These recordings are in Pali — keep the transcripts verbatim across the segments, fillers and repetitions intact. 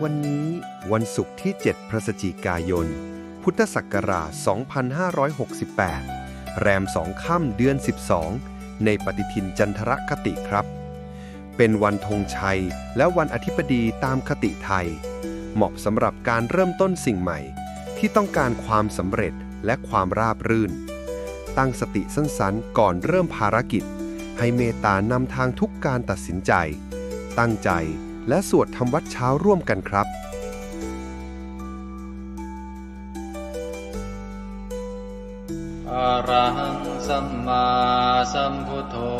วันนี้วันศุกร์ที่ เจ็ด พฤศจิกายน พุทธศักราช สองพันห้าร้อยหกสิบแปด แรม สอง ค่ำ เดือน สิบสอง ในปฏิทินจันทรคติครับ เป็นวันธงชัยและวันอธิบดีตามคติไทย เหมาะสำหรับการเริ่มต้นสิ่งใหม่ที่ต้องการความสำเร็จและความราบรื่น ตั้งสติสั้นๆ ก่อนเริ่มภารกิจ ให้เมตตานำทางทุกการตัดสินใจ ตั้งใจ และสวดทำวัตรเช้าร่วมกันครับ Arahaṃ sammāsambuddho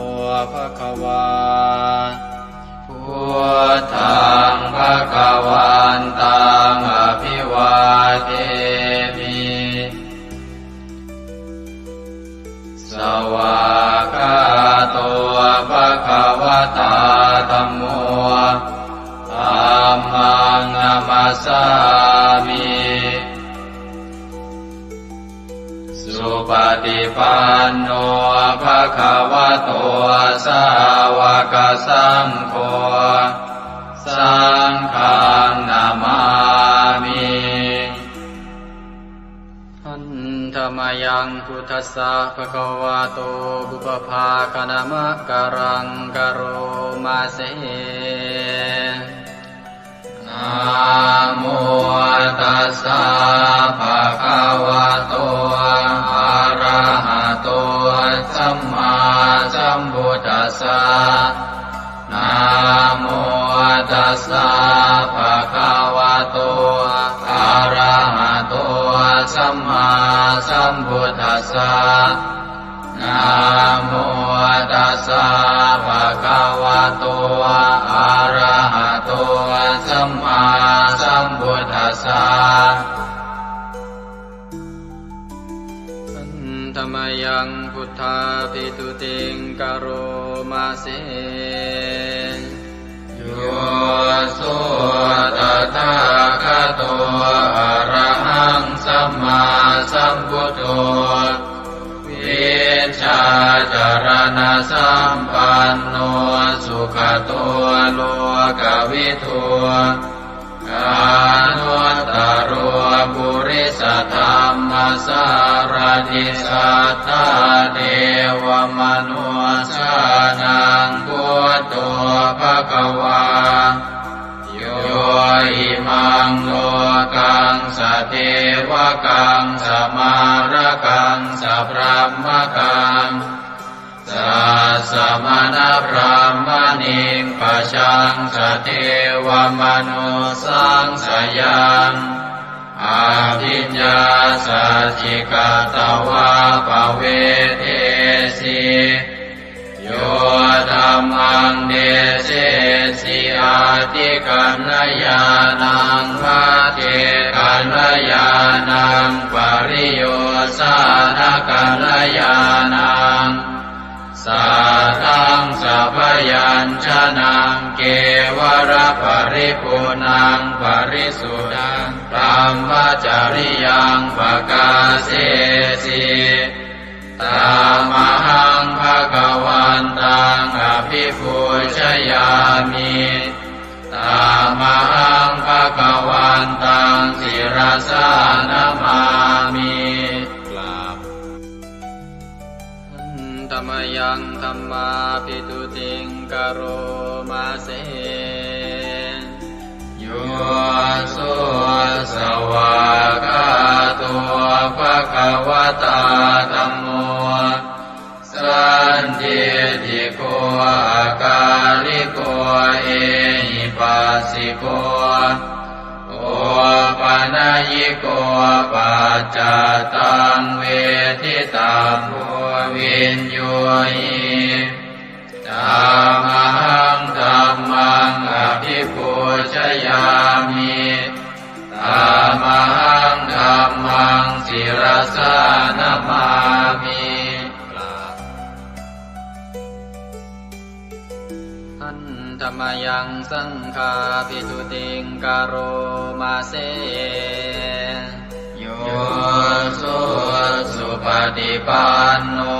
bhagavā. Buddhaṃ bhagavantaṃ abhivādemi. Svākkhāto bhagavatā dhammo. Dhammaṃ namassāmi. Supaṭipanno bhagavato sāvakasaṅgho. Saṅghaṃ namāmi. Handa mayaṃ buddhassa bhagavato pubbabhāganamakāraṃ karoma se. Namo tassa bhagavato arahato sammāsambuddhassa. Namo tassa bhagavato arahato sammāsambuddhassa. Namo tassa bhagavato arahato sammāsambuddhassa. Handa mayaṃ buddhābhistutiṃ karoma se. Yo so tathāgato arahaṃ sammāsambuddho, vijjācaraṇasampanno sugato lokavidū, anuttaro purisadammasārathi satthā devamanussānaṃ buddho bhagavā. Yo imaṃ lokaṃ sadevakaṃ samārakaṃ sabrahmakaṃ sassamaṇabrāhmaṇiṃ pajaṃ sadevamanussāṃ sayaṃ abhiññāsacchikatvā pavedesi. Yo dhammaṃ desesi atthikaññāṇaṃ, pacchekakaññāṇaṃ, pariyosānakaññāṇaṃ, sātthaṃ sabyañjanaṃ, kevalaparipuṇṇaṃ parisuddhaṃ brahmacariyaṃ pakāsesi. Tamahaṃ bhagavantaṃ abhipūjayāmi. Tamahaṃ bhagavantaṃ sirasā namāmi. กราบ Handa mayaṃ dhammābhistutiṃ karoma se. Yo so svākkhāto bhagavatā dhammo, sandiṭṭhiko akāliko ehipassiko, opanayiko paccattaṃ veditabbo viññūhi. Tamahaṃ dhammaṃ abhipūjayāmi. Tamahaṃ dhammaṃ sirasā namāmi. กราบ Handa mayaṃ saṅghābhistutiṃ karoma se. Yo so supaṭipanno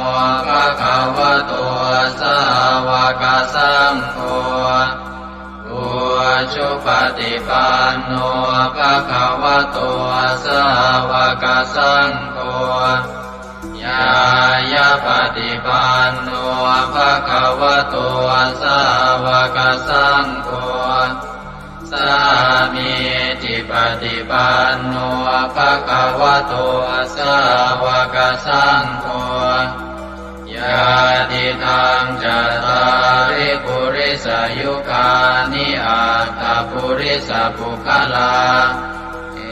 bhagavato sāva sāvakasaṅgho, ujupaṭipanno bhagavato sāvakasaṅgho, ñāyapaṭipanno bhagavato sāvakasaṅgho, sāmīcipaṭipanno bhagavato sāvakasaṅgho, yadidaṃ cattāri purisayugāni aṭṭha purisapuggalā,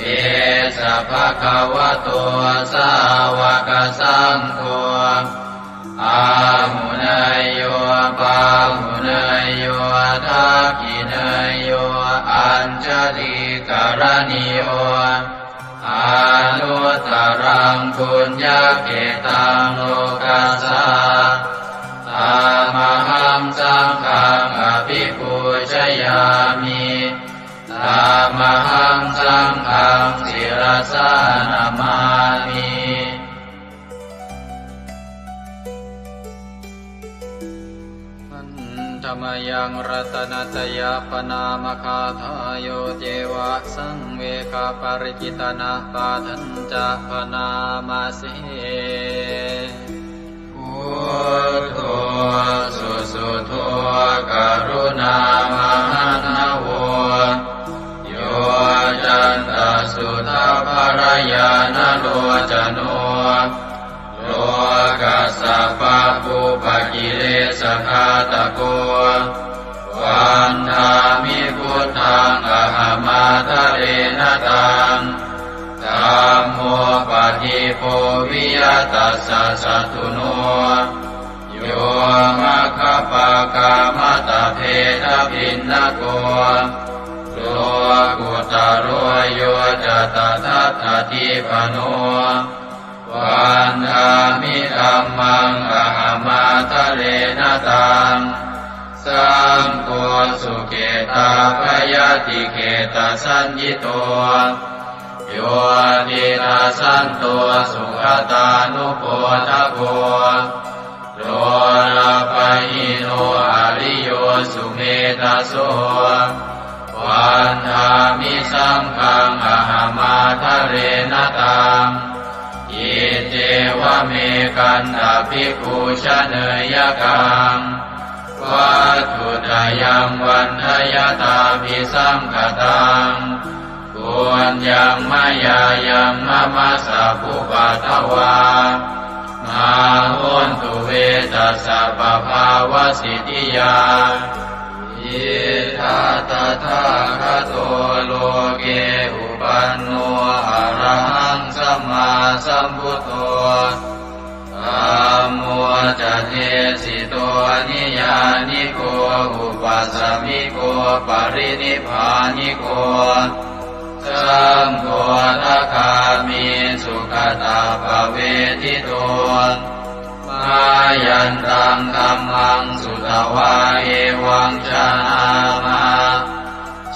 esa bhagavato sāvakasaṅgho, āhuneyyo pāhuneyyo dakkhiṇeyyo añjalikaraṇīyo, anuttaraṃ puññakkhettaṃ lokassā. Tamahaṃ saṅghaṃ abhipūjayāmi. Tamahaṃ saṅghaṃ sirasā namāmi. Handa mayaṃ ratanattayappaṇāmagāthā, yo ceva saṃvegaparicittanapāṭhañca bhaṇāma se. Buddho susuddho karuṇāmahaṇṇavo, yoccantasuddhabbarañāṇalocano, lokassa pabbupakilesaghatako, vandāmi buddhaṃ ahaṃ ādarena taṃ. Dhammo padīpo viya tassa satthuno, yo maggapākamattabhedabhinnako, lokuttaro yo ca tadattadīpano, vandāmi dhammaṃ ahaṃ ādarena taṃ. Saṅgho sukhetappayatiṭṭhetasaññito, yo tiṇṇasanto sugatānubodhako, lolapahīno ariyo sumedhaso, vandāmi saṅghaṃ ahaṃ ādarena taṃ. Iccevamekantabhikkhū janeyakaṃ, vatthuttayaṃ vandayattabhisaṅkhataṃ, puññaṃ mayā yaṃ mama sabbupaddavā, mā hontu ve tassa pabhāvasiddhiyā. Idha tathāgato loke upanno arahaṃ sammāsambuddho, dhammo ca desito niyyāniko upasamiko parinibbāniko, saṅgho dvādagāmi sugatappavedito. Mayantaṃ dhammaṃ sutvā evaṃ janāma,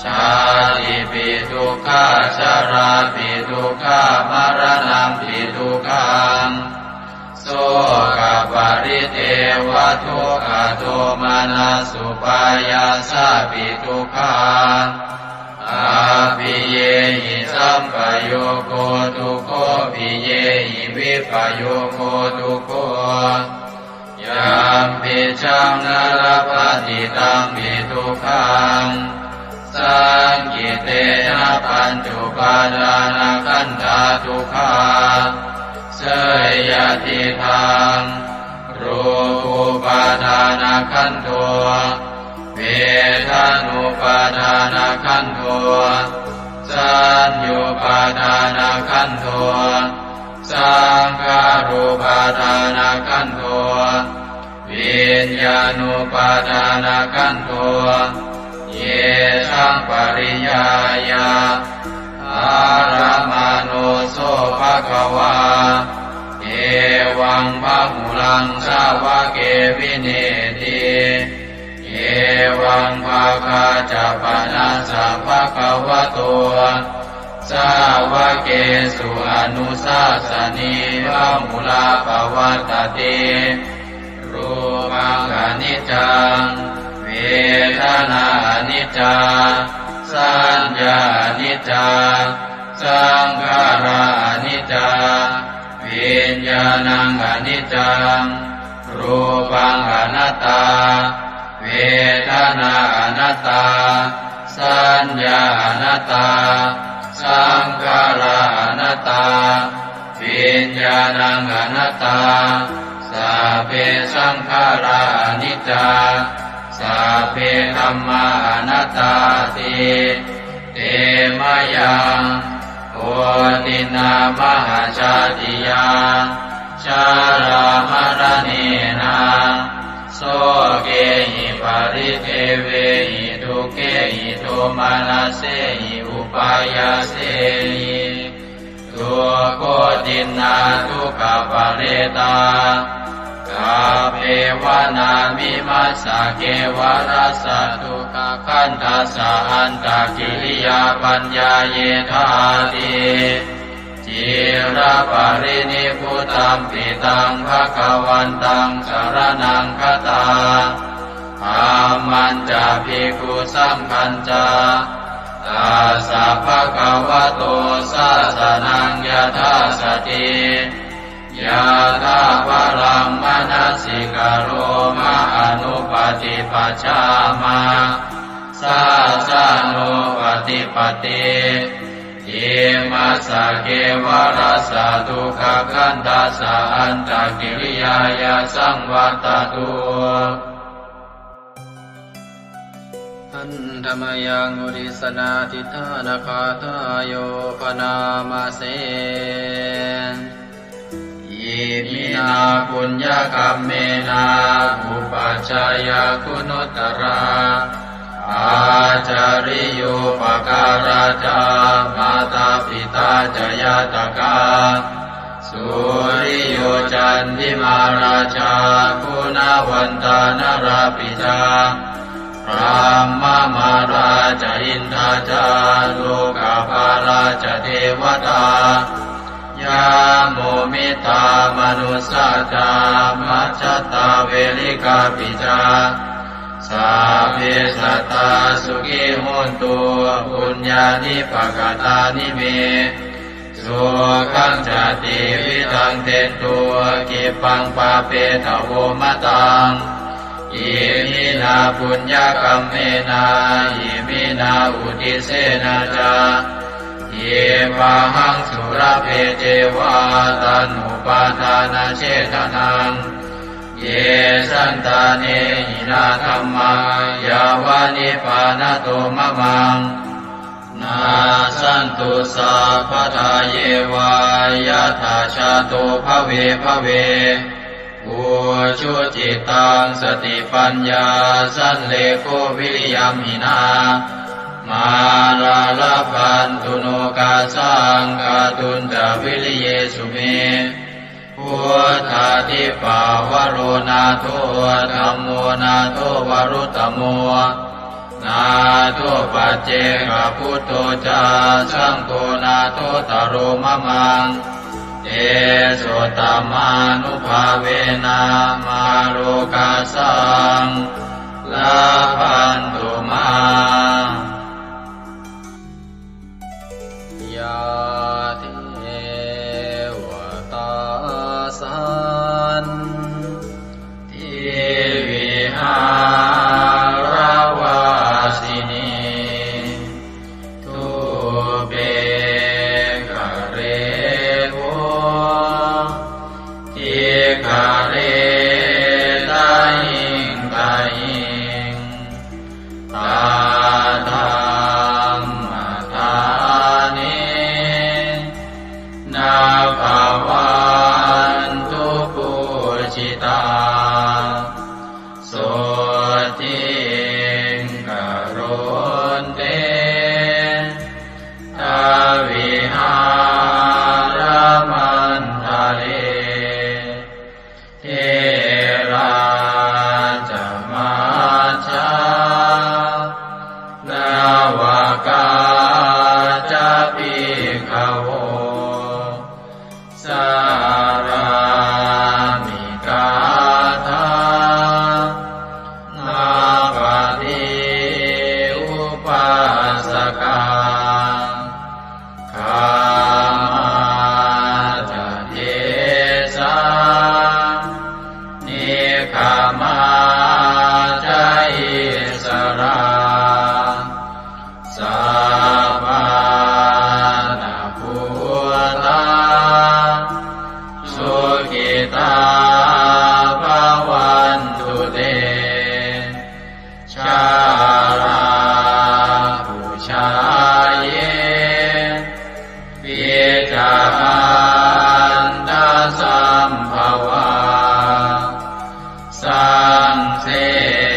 jātipi dukkhā jarāpi dukkhā maraṇampi dukkhaṃ, sokaparidevadukkhadomanassupāyāsāpi dukkhā, appiyehi sampayogo dukkho piyehi vippayogo dukkho, yampicchaṃ na labhati tampi dukkhaṃ, saṅkhittena pañcupādānakkhandhā dukkhā. Seyyathidaṃ, rūpūpādānakkhandho, vedanūpādānakkhandho, saññupādānakkhandho, saṅkhārūpādānakkhandho, viññāṇūpādānakkhandho, yesaṃ pariññāya ārāmaṇo so bhagavā, evaṃ bahulaṃ sāvake vineeti. Evaṃ bhāgā ca panassa bhagavato sāvakesu anussāsanī bahulā pavattati. Rūpaṃ khaṇi niccaṃ, vedanā aniccā, saññā aniccā, saṅkhārā aniccā, viññāṇaṃ aniccaṃ, rūpaṃ anattā, vedanā anattā, saññā anattā, saṅkhārā anattā, viññāṇaṃ anattā, sabbe saṅkhārā aniccā, sabbe dhammā anattāti. Te mayaṃ otiṇṇā mahajātiyā, jarāmaraṇena, sokehi paridevehi dukkhehi domanassehi upāyāsehi, dukkhotiṇṇā dukkhaparetā, kappevāna vimassa kevalassa dukkhakkhandhassa antakiriyā paññāyedhāti. Ciraparinibbutampi taṃ bhagavantaṃ saraṇaṃ gatā, dhammañca bhikkhusaṅghañca, tassa bhagavato sāsanaṃ yathāsati, yathābalaṃ manasikaroma anupaṭipajjhāma, sāsanūpaṭipatti. Imassa kevalassa dukkhakkhandhassa antakiriyāya saṃvattatu. Handa mayaṃ uddissanādhiṭṭhānagāthāyo bhaṇāma se. Iminā puññakammena upajjhāyā guṇuttarā, ācariyūpakārā ca mātā pitā ca ñātakā, suriyo candimā rājā guṇavantā narāpi ca, brahmamārā ca indā ca lokapālā ca devatā, yamo mittā manussā ca majjhattā verikāpi ca, sabbe sattā sukhī hontu puññāni pakatāni me, sukhañca tividhaṃ dentu khippaṃ pāpetha vomataṃ. Iminā puññakammena iminā uddissena ca khippāhaṃ sulabhe ceva taṇhupādānachedanaṃ. Ye santāne hinā dhammā yāva nibbānato mamaṃ, nassantu sabbadā yeva yattha jāto bhave bhave. Ujucittaṃ satipaññā sallekho viriyamhinā, mārā labhantu nokāsaṃ kātuñca viriyesu me. Buddhādhipavaro nātho, dhammo nātho varuttamo, nātho paccekabuddho ca, saṅgho nāthottaro mamaṃ. Tesottamānubhāvena mārokāsaṃ labhantu mā. Yā devatā santivihāravāsinī, thūpe ghare bodhighare tahiṃ tahiṃ, Samā ca issarā, sappāṇabhūtā, sukhitā bhavantu te. Jalābujā yepi ca aṇḍasambhavā, saṃsedajātā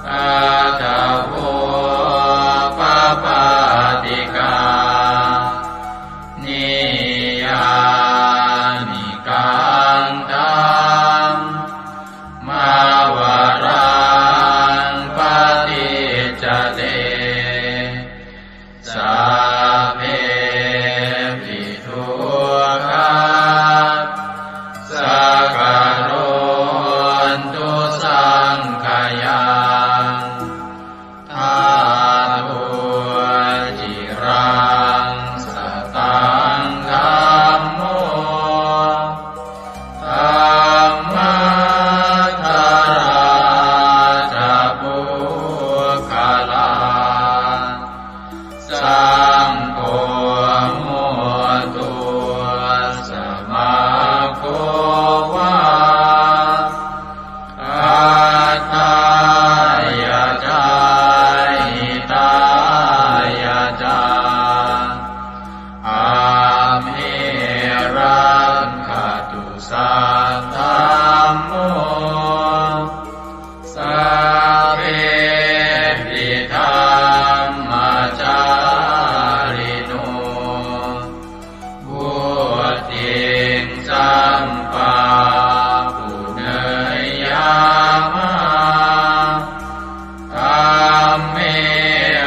athavopapātikā, niyyānikaṃ dhammavaraṃ paṭicca te, sabbepi dukkhā saṅkarontu saṅkhayaṃ. Ṭhātu ciraṃ sataṃ dhammo, dhammaddharā ca puggalā, saṅgho hotu samaggo va, atthāya ca hitāya ca. Amhe rakkhatu saddhammo, sabbepi dhammacārino, vuḍḍhiṃ sampāpuṇeyyāma, dhamme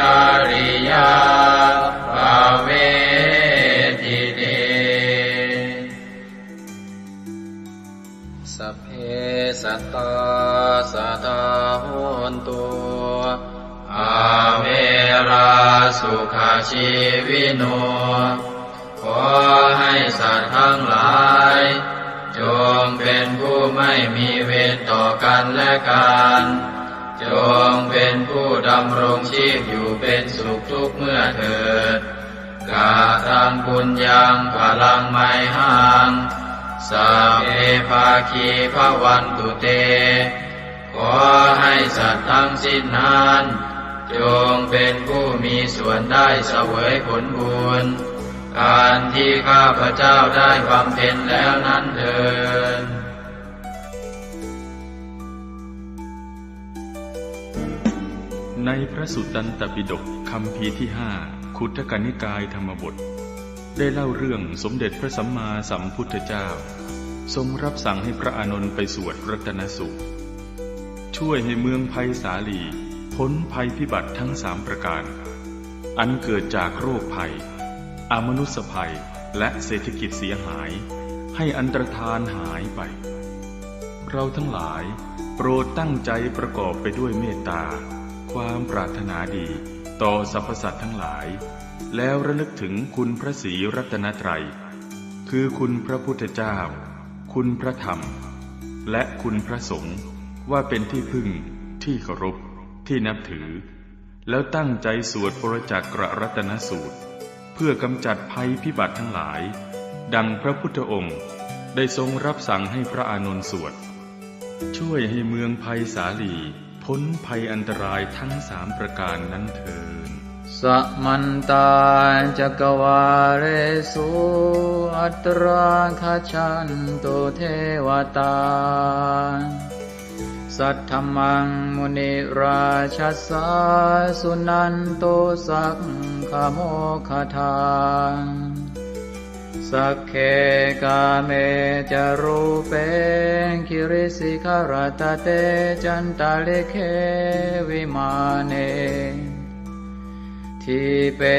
ariyappavedite. Sabbe sattā sadā hontu, averā sukhajīvino. ขอให้สัตว์ทั้งหลาย จงเป็นผู้ไม่มีเวรต่อกันและกัน จงเป็นผู้ดำรงชีพอยู่เป็นสุขทุกเมื่อเถิด Kataṃ puññaṃ phalaṃ mayhaṃ, sabbe bhāgī bhavantu te. ขอให้สัตว์ทั้งสิ้นนั้น จงเป็นผู้มีส่วนได้เสวยผลบุญ อันที่ข้าพเจ้าได้บำเพ็ญแล้วนั้นเทอญ ในพระสุตตันตปิฎกคัมภีร์ที่ห้า ขุททกนิกายธรรมบท ได้เล่าเรื่องสมเด็จพระสัมมาสัมพุทธเจ้า ทรงรับสั่งให้พระอานนท์ไปสวดรัตนสูตร ช่วยให้เมืองไพศาลีพ้นภัยพิบัติทั้งสามประการ อันเกิดจากโรคภัย อมนุสสภัย และเศรษฐกิจเสียหาย ให้อันตรธานหายไป เราทั้งหลายโปรดตั้งใจประกอบไปด้วยเมตตา ความปรารถนาดีต่อสรรพสัตว์ทั้งหลาย แล้วระลึกถึงคุณพระศรีรัตนตรัย คือคุณพระพุทธเจ้า คุณพระธรรม และคุณพระสงฆ์ ว่าเป็นที่พึ่ง ที่เคารพ ที่นับถือ แล้วตั้งใจสวดปรจจักรรัตนสูตร เพื่อกำจัดภัยพิบัติทั้งหลาย ดังพระพุทธองค์ได้ทรงรับสั่งให้พระอานนท์สวด ช่วยให้เมืองไพศาลีพ้นภัยอันตรายทั้งสามประการนั้นเทอญ Samantā cakkavāḷesu atrāgacchantu devatā. Saddhammaṃ munirājassa suṇantu saggamokkhadaṃ. Sagge kāme ca rūpe girisikharataṭe cantalikkhe vimāne. Dīpe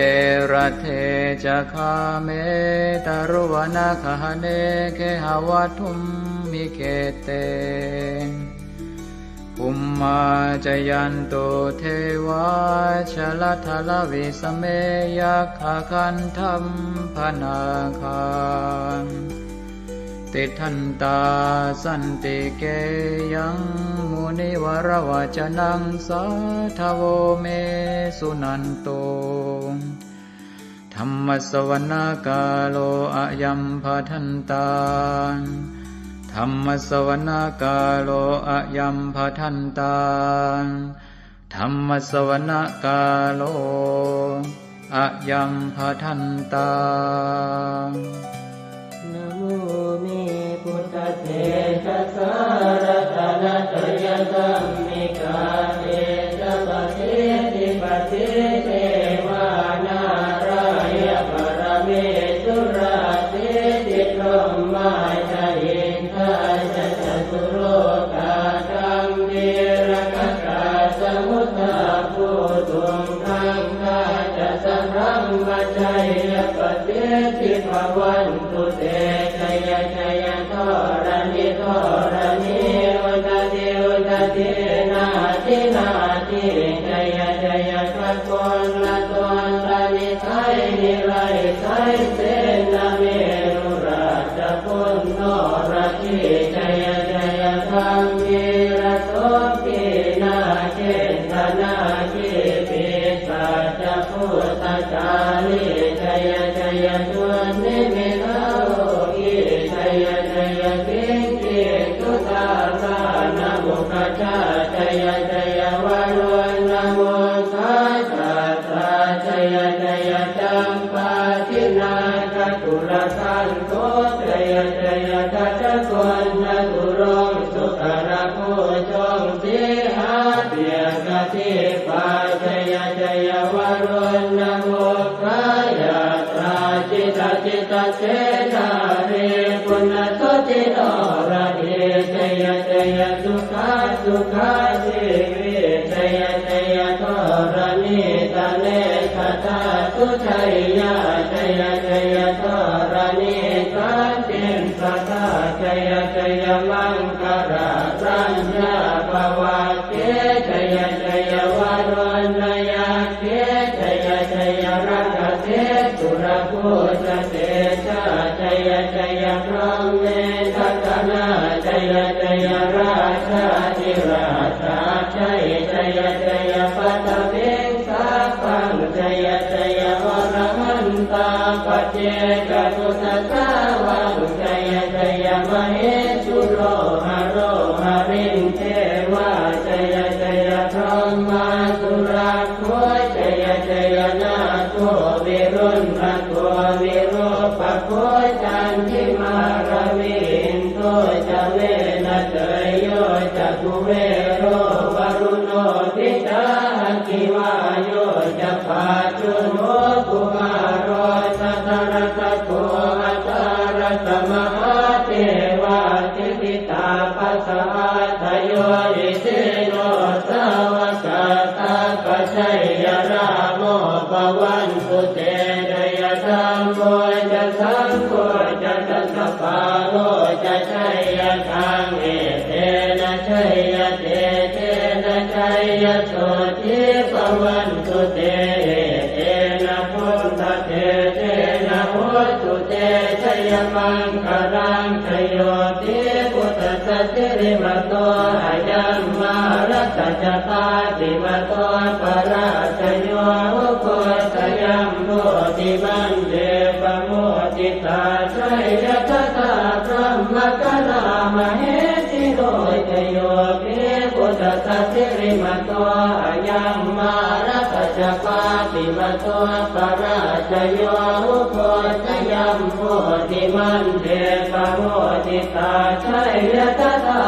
raṭṭhe ca gāme taruvanagahane gehavatthumhi khette. Bhummā cāyantu devā jalathalavisame yakkhagandhabbanāgā. tiṭṭhantā santike yaṃ munivaravacanaṃ sādhavo me suṇantu. Dhammassavanakālo ayambhadantā. Dhammassavanakālo ayambhadantā. Dhammassavanakālo ayambhadantā. Namo me buddhatejasā ratanattayadhammikā tejapasiddhi pasīdevā nārāya paramesurā siddhibrahmā ca indā ca catulokā gambhīrakkhakā samuddā bhūtuṃ gaṅgā ca sabrahmajayya pasiddhi bhavantu te. Jaya jaya dharaṇi dharaṇī udadhi udadhī nadi nadī jaya jaya gaganalatantanisaya nirayasaya senameru rājabala noradī jaya jaya gambhīrasombhī nāgendanāgī pisācabhūtakālī jaya jaya dunnimittarogī jaya jaya siṅgī sudādānamukhajā jaya jaya varuṇamukhasātrā jaya jaya campādināgakulagantho jaya jaya gajagonnaturaṅga sukarabhujaṅga sīhabyagghadīpā jaya jaya varuṇamukhayātrā jita jita senārī puna suddhi noradī jaya jaya sukhā sukhā jīvī jaya jaya dharaṇītale sadā sujayyā jaya jaya dharaṇī santin sadā jaya jaya maṅkarāraññā bhavagge jaya jaya varuṇayakkhe jaya jaya rakkhase surabhujatejā jaya jaya brahmendagaṇā jaya jaya rājādhirājasājjai jaya jaya paṭhaviṃ sabbaṃ jaya jaya arahantā paccekabuddhasāvaṃ jaya jaya mahesuro haro harindevā jaya jaya brahmā surakkho jaya jaya nāgo viruḷhako virūpakkho candimā ravi indo ca venateyyo ca kuvero varuṇopi ca aggi vāyo ca pājuṇho kumāro dhataraṭṭhako aṭṭhārasa mahādevā siddhitāpasa-ādayo isino sāvakā sabbā jaya rāmo bhavantu te jaya dhammo ca saṅgho ca dasapālo ca jayakaṃ etena jayatejena jayasotthī bhavantu te etena buddhatejena hotu te jayamaṅgalaṃ jayo pi buddhassa sirīmato ayaṃ mārassa ca pāpimato parājayo ugghosayuṃ bodhimaṇḍe pamoditā jaya tadā brahmagaṇā mahesino jayo pi buddhassa sirīmato ayaṃ mārassa ca pāpimato parājayo ugghosayuṃ bodhimaṇḍe pamoditā jaya tadā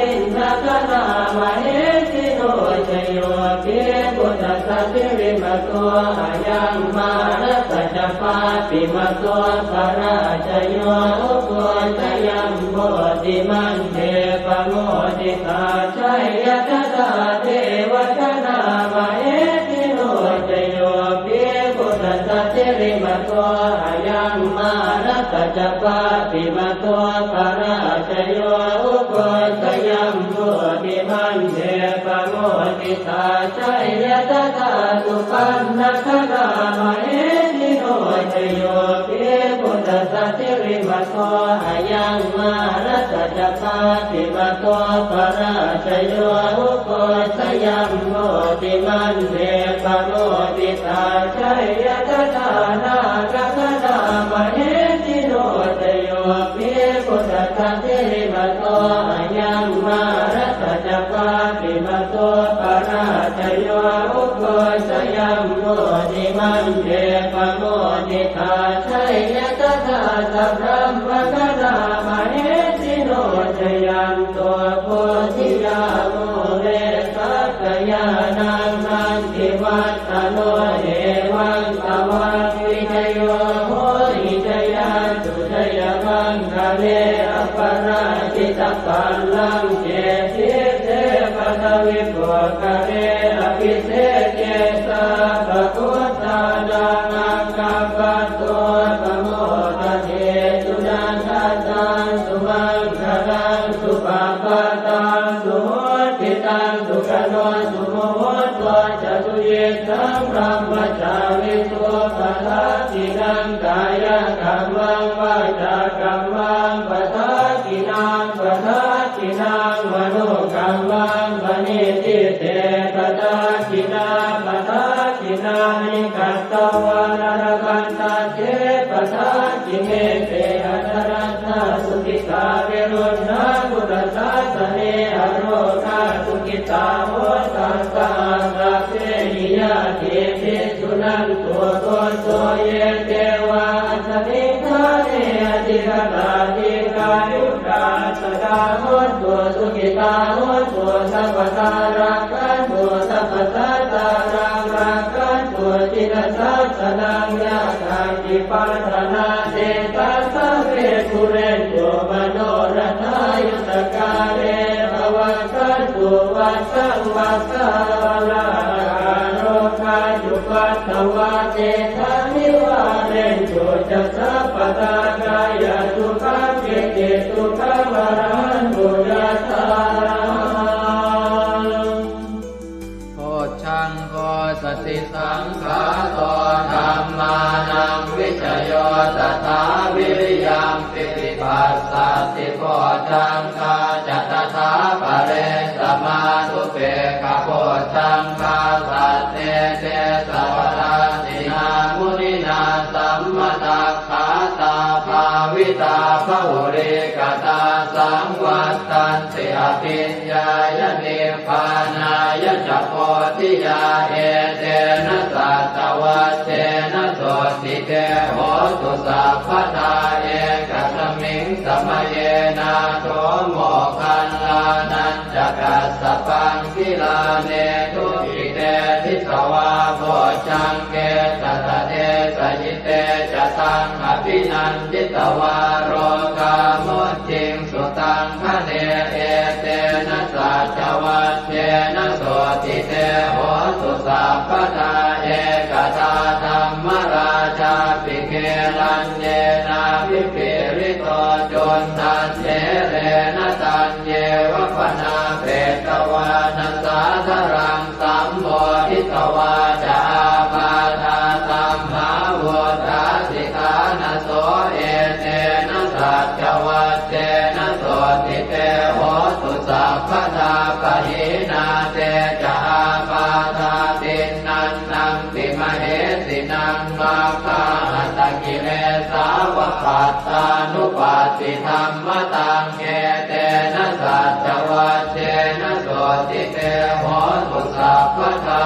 indagaṇā mahesino jayo pi buddhassa sirīmato ayaṃ mārassa ca pāpimato parājayo ugghosayuṃ bodhimaṇḍe pamoditā jaya tadā devagaṇā mahesino jayo pi buddhassa sirīmato ayaṃ mārassa ca pāpimato parājayo ugghosayuṃ bodhimaṇḍe pamoditā jaya tadā supaṇṇagaṇā mahesino jayo pi buddhassa sirīmato ayaṃ mā Mārassa ca pāpimato parājayo, ugghosayuṃ bodhimaṇḍe pamoditā, jaya tadā nāgagaṇā mahesino. Jayo hi buddhassa sirīmato ayaṃ, mārassa ca pāpimato parājayo, ugghosayuṃ bodhimaṇḍe pamoditā, jaya tadā sabrahmagaṇā mahesino. Jayanto bodhiyā mūle sakyānaṃ nandivaḍḍhano, evaṃ tvaṃ vijayo hohi jayassu jayamaṅgale, aparājitapallaṅke sīse paṭhavipokkhare, abhiseke sabbabuddhānaṃ aggappatto pamodati. Sunakkhattaṃ sumaṅgalaṃ supabhātaṃ suhuṭṭhitaṃ, sukhaṇo sumuhutto ca suyiṭṭhaṃ brahmacārisu, padakkhiṇaṃ kāyakammaṃ vācākammaṃ padakkhiṇaṃ, padakkhiṇaṃ manokammaṃ paṇidhī te padakkhiṇā, padakkhiṇāni katvāna labhantatthe padakkhiṇe. Te atthaladdhā sukhitā viruḷhā buddhasāsane, arogā sukhitā hotha saha sabbehi ñātibhi. Suṇantu bhonto ye devā asmiṃ ṭhāne adhigatā, dīghāyukā sadā hontu, sukhitā hontu sabbadā, rakkhantu sabbasattānaṃ, rakkhantu jinasāsanaṃ. Yā kāci patthanā tesaṃ sabbe pūrentu manorathā, yuttakāle pavassantu vassaṃ vassā, ālāhakā rogā cupaddavā tesaṃ nivārentu ca sabbadā, kāyasukhaṃ cittisukhaṃ arahantu yathārahaṃ. Bojjhaṅgo satisaṅkhāto dhammānaṃ vicayo tathā, viriyampīti passaddhi bojjhaṅgā ca tathāpare, samādhupekkhabojjhaṅgā sattete sabbadassinā, muninā sammadakkhātā bhāvitā bahulīkatā, saṃvattanti abhiññāya nibbānāya ca bodhiyā. Etena saccavajjena sotthi te hotu sabbadā, ekasmiṃ samaye nātho moggallānañca kassapaṃ, gilāne dukkhite disvā bojjhaṅge satta desayi. Te ca taṃ abhinanditvā rogā mucciṃsu taṅkhaṇe, etena saccavajjena sotthi te hotu sabbadā. Ekadā dhammarājāpi gelaññenābhipīḷito, cundattherena taññeva bhaṇāpetvāna sādaraṃ, sammoditvā ca ābādhā tamhā vuṭṭhāsi ṭhānaso, etena saccavajjena sotthi te hotu sabbadā. Pahīnā te ca ābādhā tiṇṇannampi mahesinaṃ, maggāhatakilesāva pattānuppattidhammataṃ, etena saccavajjena sotthi te hotu sabbadā.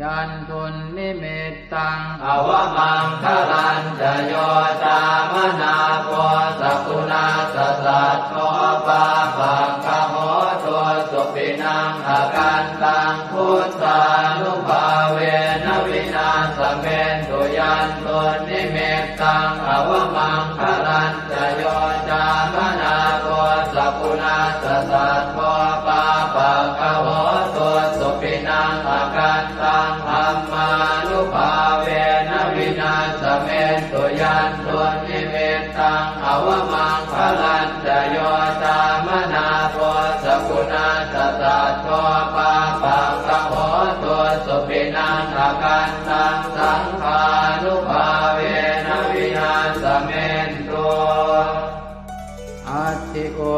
Yandunnimittaṃ avamaṅgalañca yo cāmanāpo sakuṇassa saddo, pāpaggaho dussupinaṃ akantaṃ, buddhānubhāvena vināsamentu. Yandunnimittaṃ avamaṅgalañca yo cāmanāpo sakuṇassa saddo, pāpaggaho dussupinaṃ akantaṃ, dhammānubhāvena vināsamentu. Yandunnimittaṃ avamaṅgalañca yo cāmanāpo sakuṇassa saddo, pāpaggaho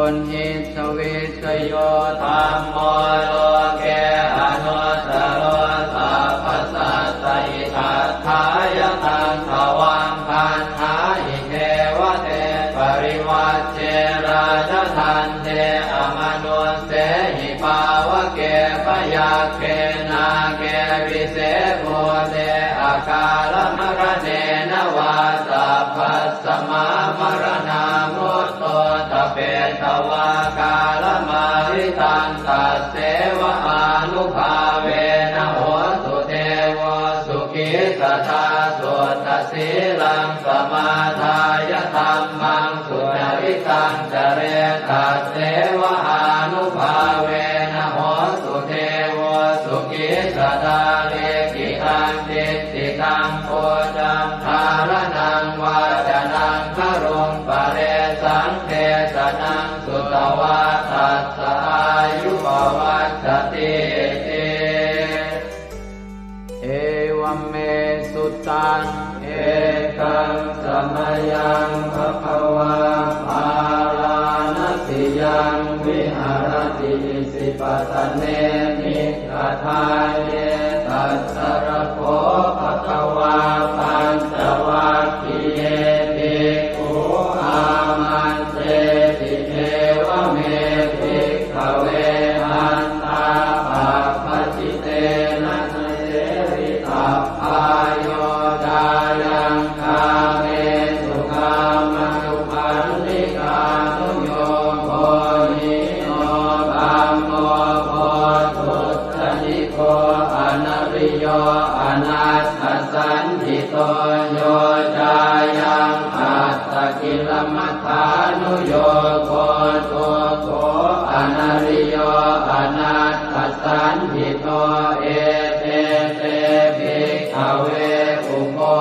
Uṇhissa vijjayo dhammo loke anuttaro sabbasattahitatthāya taṃ tvaṃ gaṇhāhi devate parivajje rājadaṇḍe amanussehi pāvake byagghe nāge vise bhūte akālamaraṇena vā sabbasmā maraṇā mutto ṭhapetvā kālamāritaṃ tasseva ānubhāvena hotu devo sukhī sadā. Suddhasīlaṃ samādāya dhammaṃ sucaritaṃ care tasseva ānubhāvena hotu devo sukhī sadā. Likkhitaṃ cintitaṃ pūjaṃ dhāraṇaṃ vācanaṃ garuṃ paresaṃ desanaṃ sutvā tassa āyu pavaḍḍhatīti. Evaṃ me sutaṃ. Ekaṃ samayaṃ bhagavā bārāṇasiyaṃ viharati isipatane migadāye. Tatra kho bhagavā pañcavaggiye bhikkhū āmantesi: Evaṃ me bhikkhave antā pabbajitena na sevitabbā. Yo cāyaṃ kāmesu kāmasukhallikānuyogo hīno gammo pothujjaniko anariyo anatthasañhito, yo cāyaṃ attakilamathānuyogo dukkho anariyo anatthasañhito, ete te bhikkhave ubho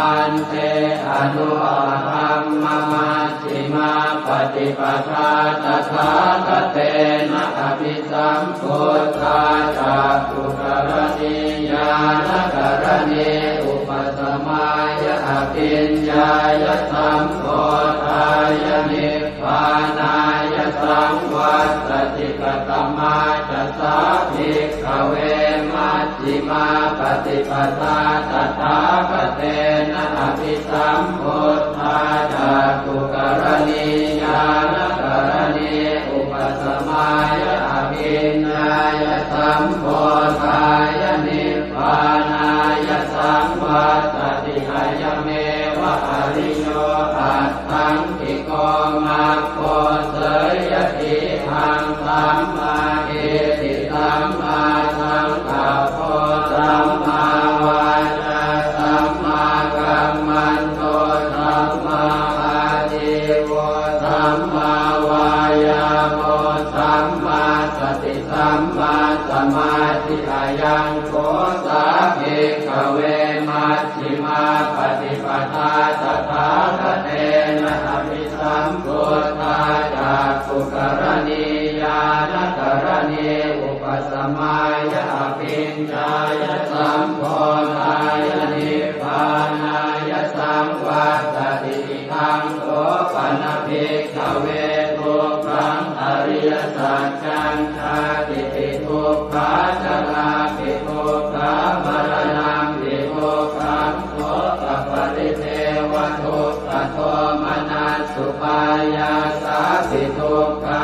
ante anupagamma majjhimā paṭipadā tathāgatena abhisambuddhā cakkhukaraṇī ñāṇakaraṇī upasamāya abhiññāya sambodhāya nibbānāya saṃvattati. Katamā ca sā bhikkhave maj jhimā paṭipadā tathāgatena abhisambuddhā cakkhukaraṇī ñāṇakaraṇī upasamāya abhiññāya sambodhāya nibbānāya saṃvattati? Ayameva ariyo aṭṭhaṅgiko maggo, seyyathīdaṃ: sammādiṭṭhi sammāsaṅkappo sammāvācā sammākammanto sammāājīvo sammāvāyāmo sammāsati sammāsamādhi. Ayaṃ kho sā bhikkhave maj jhimā paṭipadā tathāgatena abhisambuddhā cakkhukaraṇī ñāṇakaraṇī upasamāya abhiññāya sambodhāya nibbānāya saṃvattati. Idaṃ kho pana bhikkhave dukkhaṃ ariyasaccaṃ: jātipi dukkhā jarāpi dukkhā maraṇampi dukkhaṃ sokaparidevadukkhadomanassupāyāsāpi dukkhā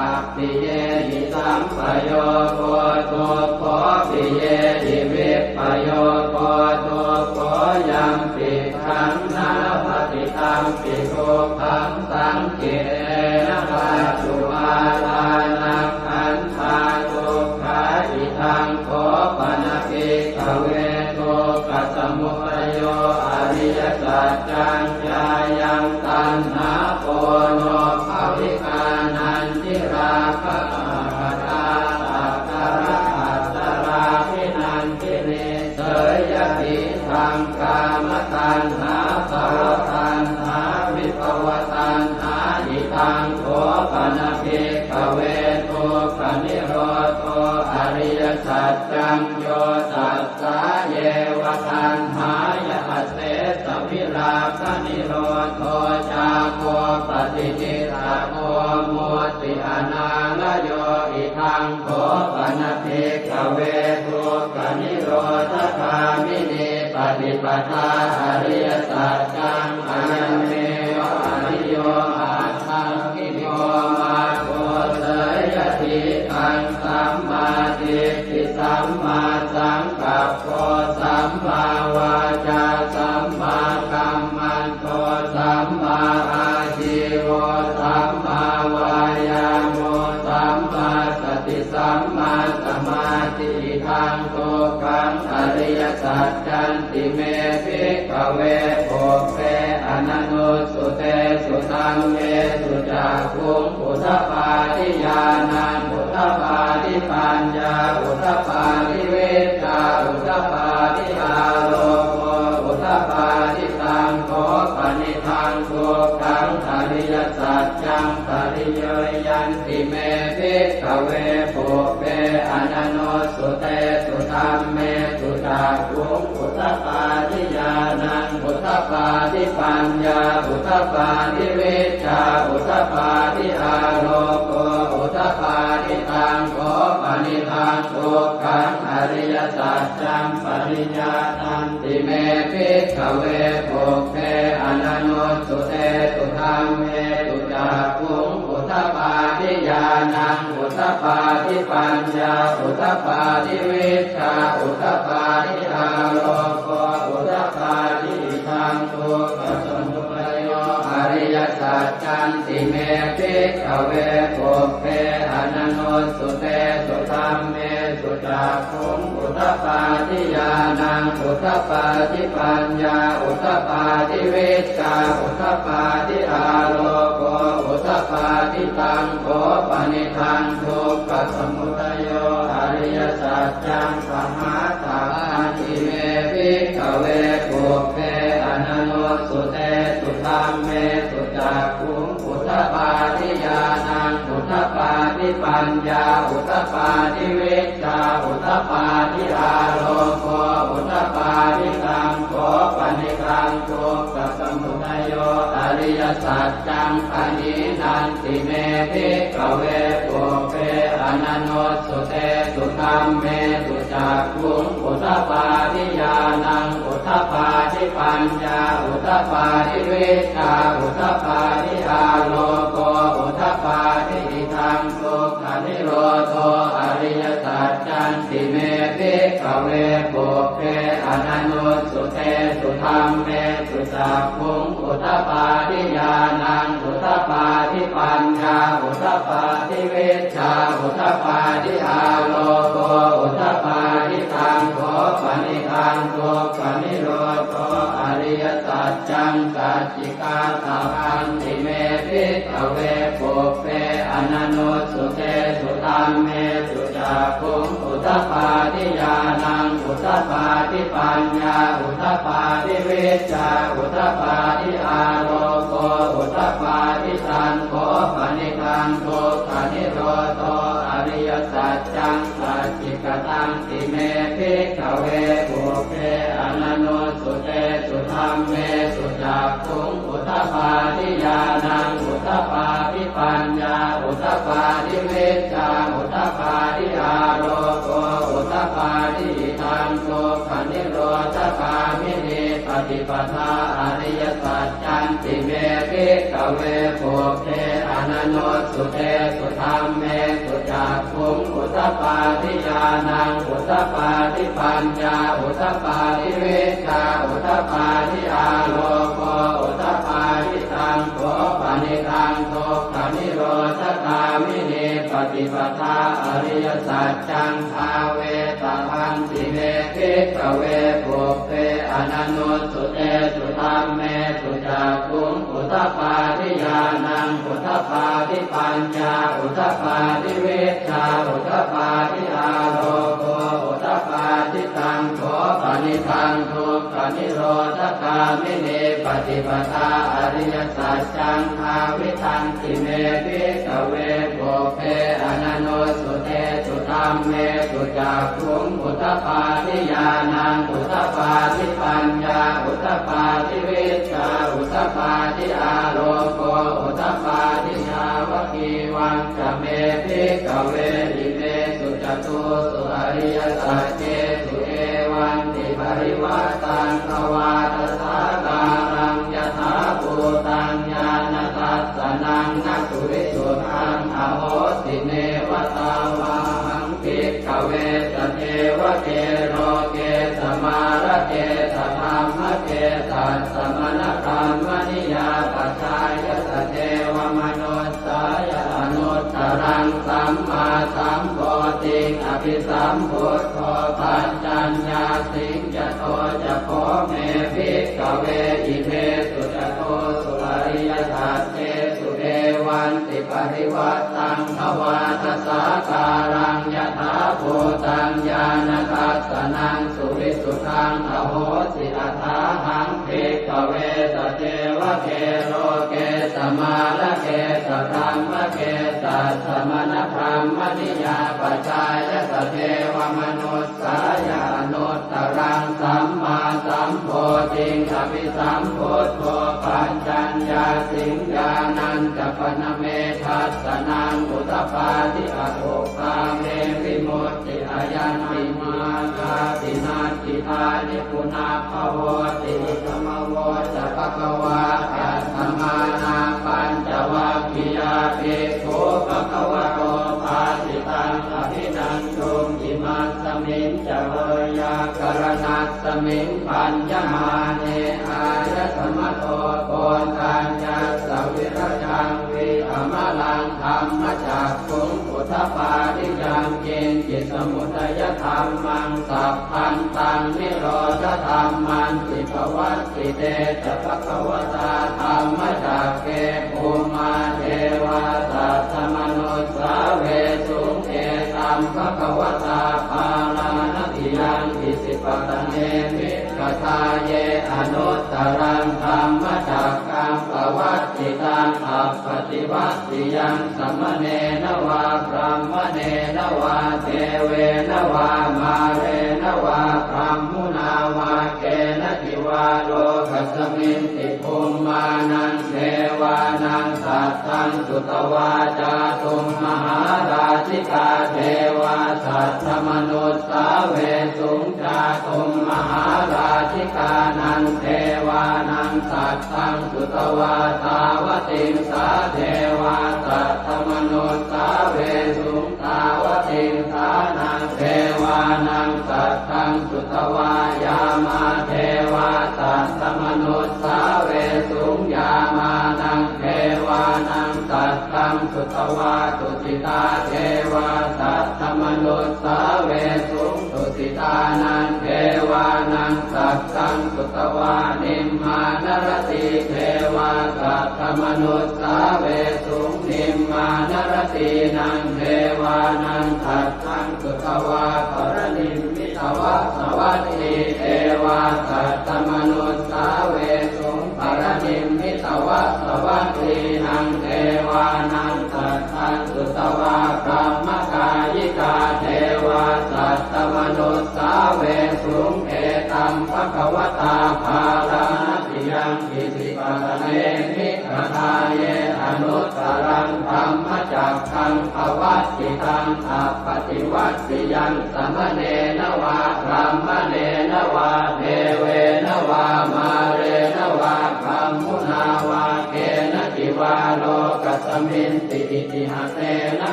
appiyehi sampayogo dukkho piyehi vippayogo dukkho yampidaṃ na labhati tampi dukkhaṃ saṅkhittena pañcupādānakkhandhā dukkhā. Idaṃ kho pana bhikkhave dukkhasamudayo ariyasaccaṃ: yāyaṃ taṇhā ponobbhavikā nandirāgasahagatā tatra atatāladdhanandinī, seyyathīdaṃ: kāmataṇhā bhavataṇhā vibhavataṇhā. Idaṃ kho pana bhikkhave dukkhanirodho ariyasaccaṃ: yo tassāyeva taṇhāya asesavirāganirodho cāgo paṭinissaggo mutti anālayo. Idaṃ kho pana bhikkhave dukkhanirodhagāminī paṭipadā ariyasaccaṃ, ayameva ariyo aṭṭhaṅgiko maggo, seyyathīdaṃ: sammādiṭṭhi sammāsaṅkappo sammāvācā sammākammanto sammāājīvo sammāvāyāmo sammāsati sammāsamādhi. Idaṃ dukkhaṃ ariyasaccanti me bhikkhave pubbe ananussutesu dhammesu cakkhuṃ udapādi ñāṇaṃ udapādi paññā udapādi vijjā udapādi āloko udapādi. Taṃ kho panidaṃ dukkhaṃ ariyasaccaṃ pariññeyyanti me bhikkhave pubbe ananussutesu dhammesu cakkhuṃ udapādi ñāṇaṃ udapādi paññā udapādi vijjā udapādi āloko udapādi. Taṃ kho panidaṃ dukkhaṃ ariyasaccaṃ pariññātanti me bhikkhave pubbe ananussutesu dhammesu cakkhuṃ udapādi ñāṇaṃ udapādi paññā udapādi vijjā udapādi āloko udapādi. Idaṃ dukkhasamudayo ariyasaccanti me bhikkhave pubbe ananussutesu dhammesu cakkhuṃ udapādi ñāṇaṃ udapādi paññā udapādi vijjā udapādi āloko udapādi. Taṃ kho panidaṃ dukkhasamudayo ariyasaccaṃ pahātabbanti me bhikkhave pubbe ananussutesu dhammesu cakkhuṃ udapādi ñāṇaṃ udapādi paññā udapādi vijjā udapādi āloko udapādi. Taṃ kho panidaṃ dukkhasamudayo ariyasaccaṃ pahīnanti me bhikkhave pubbe ananussutesu dhammesu cakkhuṃ udapādi ñāṇaṃ udapādi paññā udapādi vijjā udapādi āloko udapādi. Idaṃ dukkhanirodho ariyasaccanti me bhikkhave pubbe ananussutesu dhammesu cakkhuṃ udapādi ñāṇaṃ udapādi paññā udapādi vijjā udapādi āloko udapādi. Taṃ kho panidaṃ dukkhanirodho ariyasaccaṃ sacchikātabbanti me bhikkhave pubbe ananussutesu dhammesu cakkhuṃ udapādi ñāṇaṃ udapādi paññā udapādi vijjā udapādi āloko udapādi. Taṃ kho panidaṃ dukkhanirodho ariyasaccaṃ sacchikatanti me bhikkhave pubbe ananussutesu dhammesu cakkhuṃ udapādi ñāṇaṃ udapādi paññā udapādi vijjā udapādi āloko udapādi. Idaṃ dukkhanirodhagāminī paṭipadā ariyasaccanti me bhikkhave pubbe ananussutesu dhammesu cakkhuṃ udapādi ñāṇaṃ udapādi paññā udapādi vijjā udapādi āloko udapādi. Taṃ kho panidaṃ dukkhanirodhagāminī paṭipadā ariyasaccaṃ bhāvetabbanti me bhikkhave pubbe ananussutesu dhammesu cakkhuṃ udapādi ñāṇaṃ udapādi paññā udapādi vijjā udapādi āloko udapādi. Taṃ kho panidaṃ dukkhanirodhagāminī paṭipadā ariyasaccaṃ bhāvitanti me bhikkhave pubbe ananussutesu dhammesu cakkhuṃ udapādi ñāṇaṃ udapādi paññā udapādi vijjā udapādi āloko udapādi. Yāvakīva ca me bhikkhave imesu catūsu ariyasaccesu evantiparivaṭṭaṃ dvādasākāraṃ yathābhūtaṃ ñāṇadassanaṃ na suvisuddhaṃ ahosi. Neva tāvāhaṃ bhikkhave sadevake loke samārake sadhammake sassamaṇabrāhmaṇiyā pajāya sadevamanussāya anuttaraṃ sammāsambodhiṃ abhisambuddho paccaññāsiṃ. Yato ca kho me bhikkhave imesu catūsu ariyasaccesu evantiparivaṭṭaṃ dvādasākāraṃ yathābhūtaṃ ñāṇadassanaṃ suvisuddhaṃ ahosi. Athāhaṃ bhikkhave sadevake loke samārake sadhammake sassamaṇabrāhmaṇiyā pajāya sadevamanussāya anuttaraṃ sammāsambodhiṃ abhisambuddho paccaññāsiṃ. Ñāṇañca pana me dassanaṃ udapādi, akuppā me vimutti, ayañpi mārgāti, natthidāni punabbhavoti. Idamavoca bhagavā. Attamanā pañcavaggiyā bhikkhū bhagavato bhāsitaṃ abhinanduṃ. Imasmiñca veyyākaraṇasmiṃ bhaññamāne āyasmato Koṇḍaññassa virajaṃ vītamalaṃ dhammacakkhuṃ udapādi: yaṅkiñci samudayadhammaṃ sabbantaṃ nirodhadhammanti. Pavattite ca bhagavatā dhammacakke bhummā devā saddamanussāvesuṃ: etaṃ bhagavatā Bārāṇasiyaṃ Isipatane Migadāye anuttaraṃ dhammacakkaṃ pavattitaṃ appaṭivattiyaṃ samaṇena vā brāhmaṇena vā devena vā mārena vā brahmunā vā kenaci vā lokasminti. Bhummānaṃ devānaṃ saddaṃ sutvā cātummahārājikā devā saddamanussāvesuṃ. Cātummahārājikānaṃ devānaṃ saddaṃ sutvā tāvatiṃsā devā saddamanussāvesuṃ. Tāvatiṃsānaṃ devānaṃ saddaṃ sutvā yāmā devā saddamanussāvesuṃ. Yāmānaṃ devānaṃ saddaṃ sutvā tusitā devā saddamanussāvesuṃ. Tusitānaṃ devānaṃ saddaṃ sutvā nimmānaratī devā saddamanussāvesuṃ. Nimmānaratīnaṃ devānaṃ saddaṃ sutvā paranimmitavasavattī devā saddamanussāvesuṃ. Paranimmitavasavattīnaṃ devānaṃ saddaṃ sutvā brahmakāyikā devā saddamanussāvesuṃ. Etaṃ bhagavatā Bārāṇasiyaṃ Isipatane Migadāye anuttaraṃ dhammacakkaṃ pavattitaṃ appaṭivattiyaṃ samaṇena vā brāhmaṇena vā devena vā mārena vā brahmunā vā kenaci vā lokasminti. Itiha tena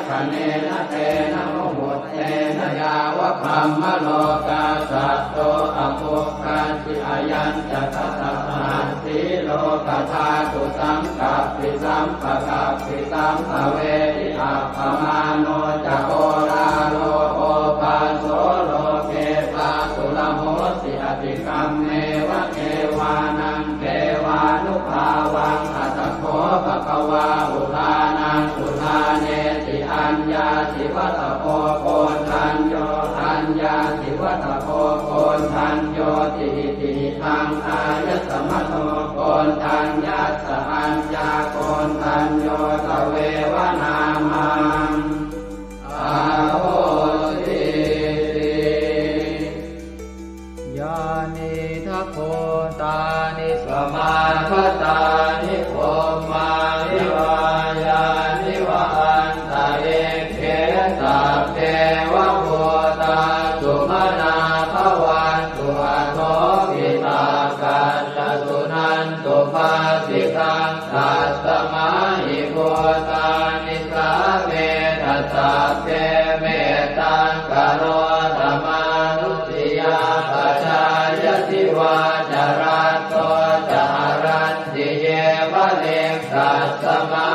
khaṇena tena muhuttena yāva brahmalokā saddo abbhuggacchi. Ayañca dasasahassī lokadhātu saṅkappi sampakappi sampavedhi. Appamāṇo ca oḷāro obhāso loke pāturahosi atikkammeva devānaṃ devānubhāvaṃ. Atha kho bhagavā udānaṃ udānesi: Aññāsi vata bho Koṇḍañño, aññāsi vata bho Koṇḍaññoti. Itihidaṃ āyasmato Koṇḍaññassa aññākoṇḍañño tveva nāmaṃ ahosīti. Yānīdha bhūtāni samāgatāni bhummāni vā yāni va anta Nisāmetha sabbe mettaṃ karotha mānusiyā pajāya divā ca ratto ca haranti yeva likkhasmā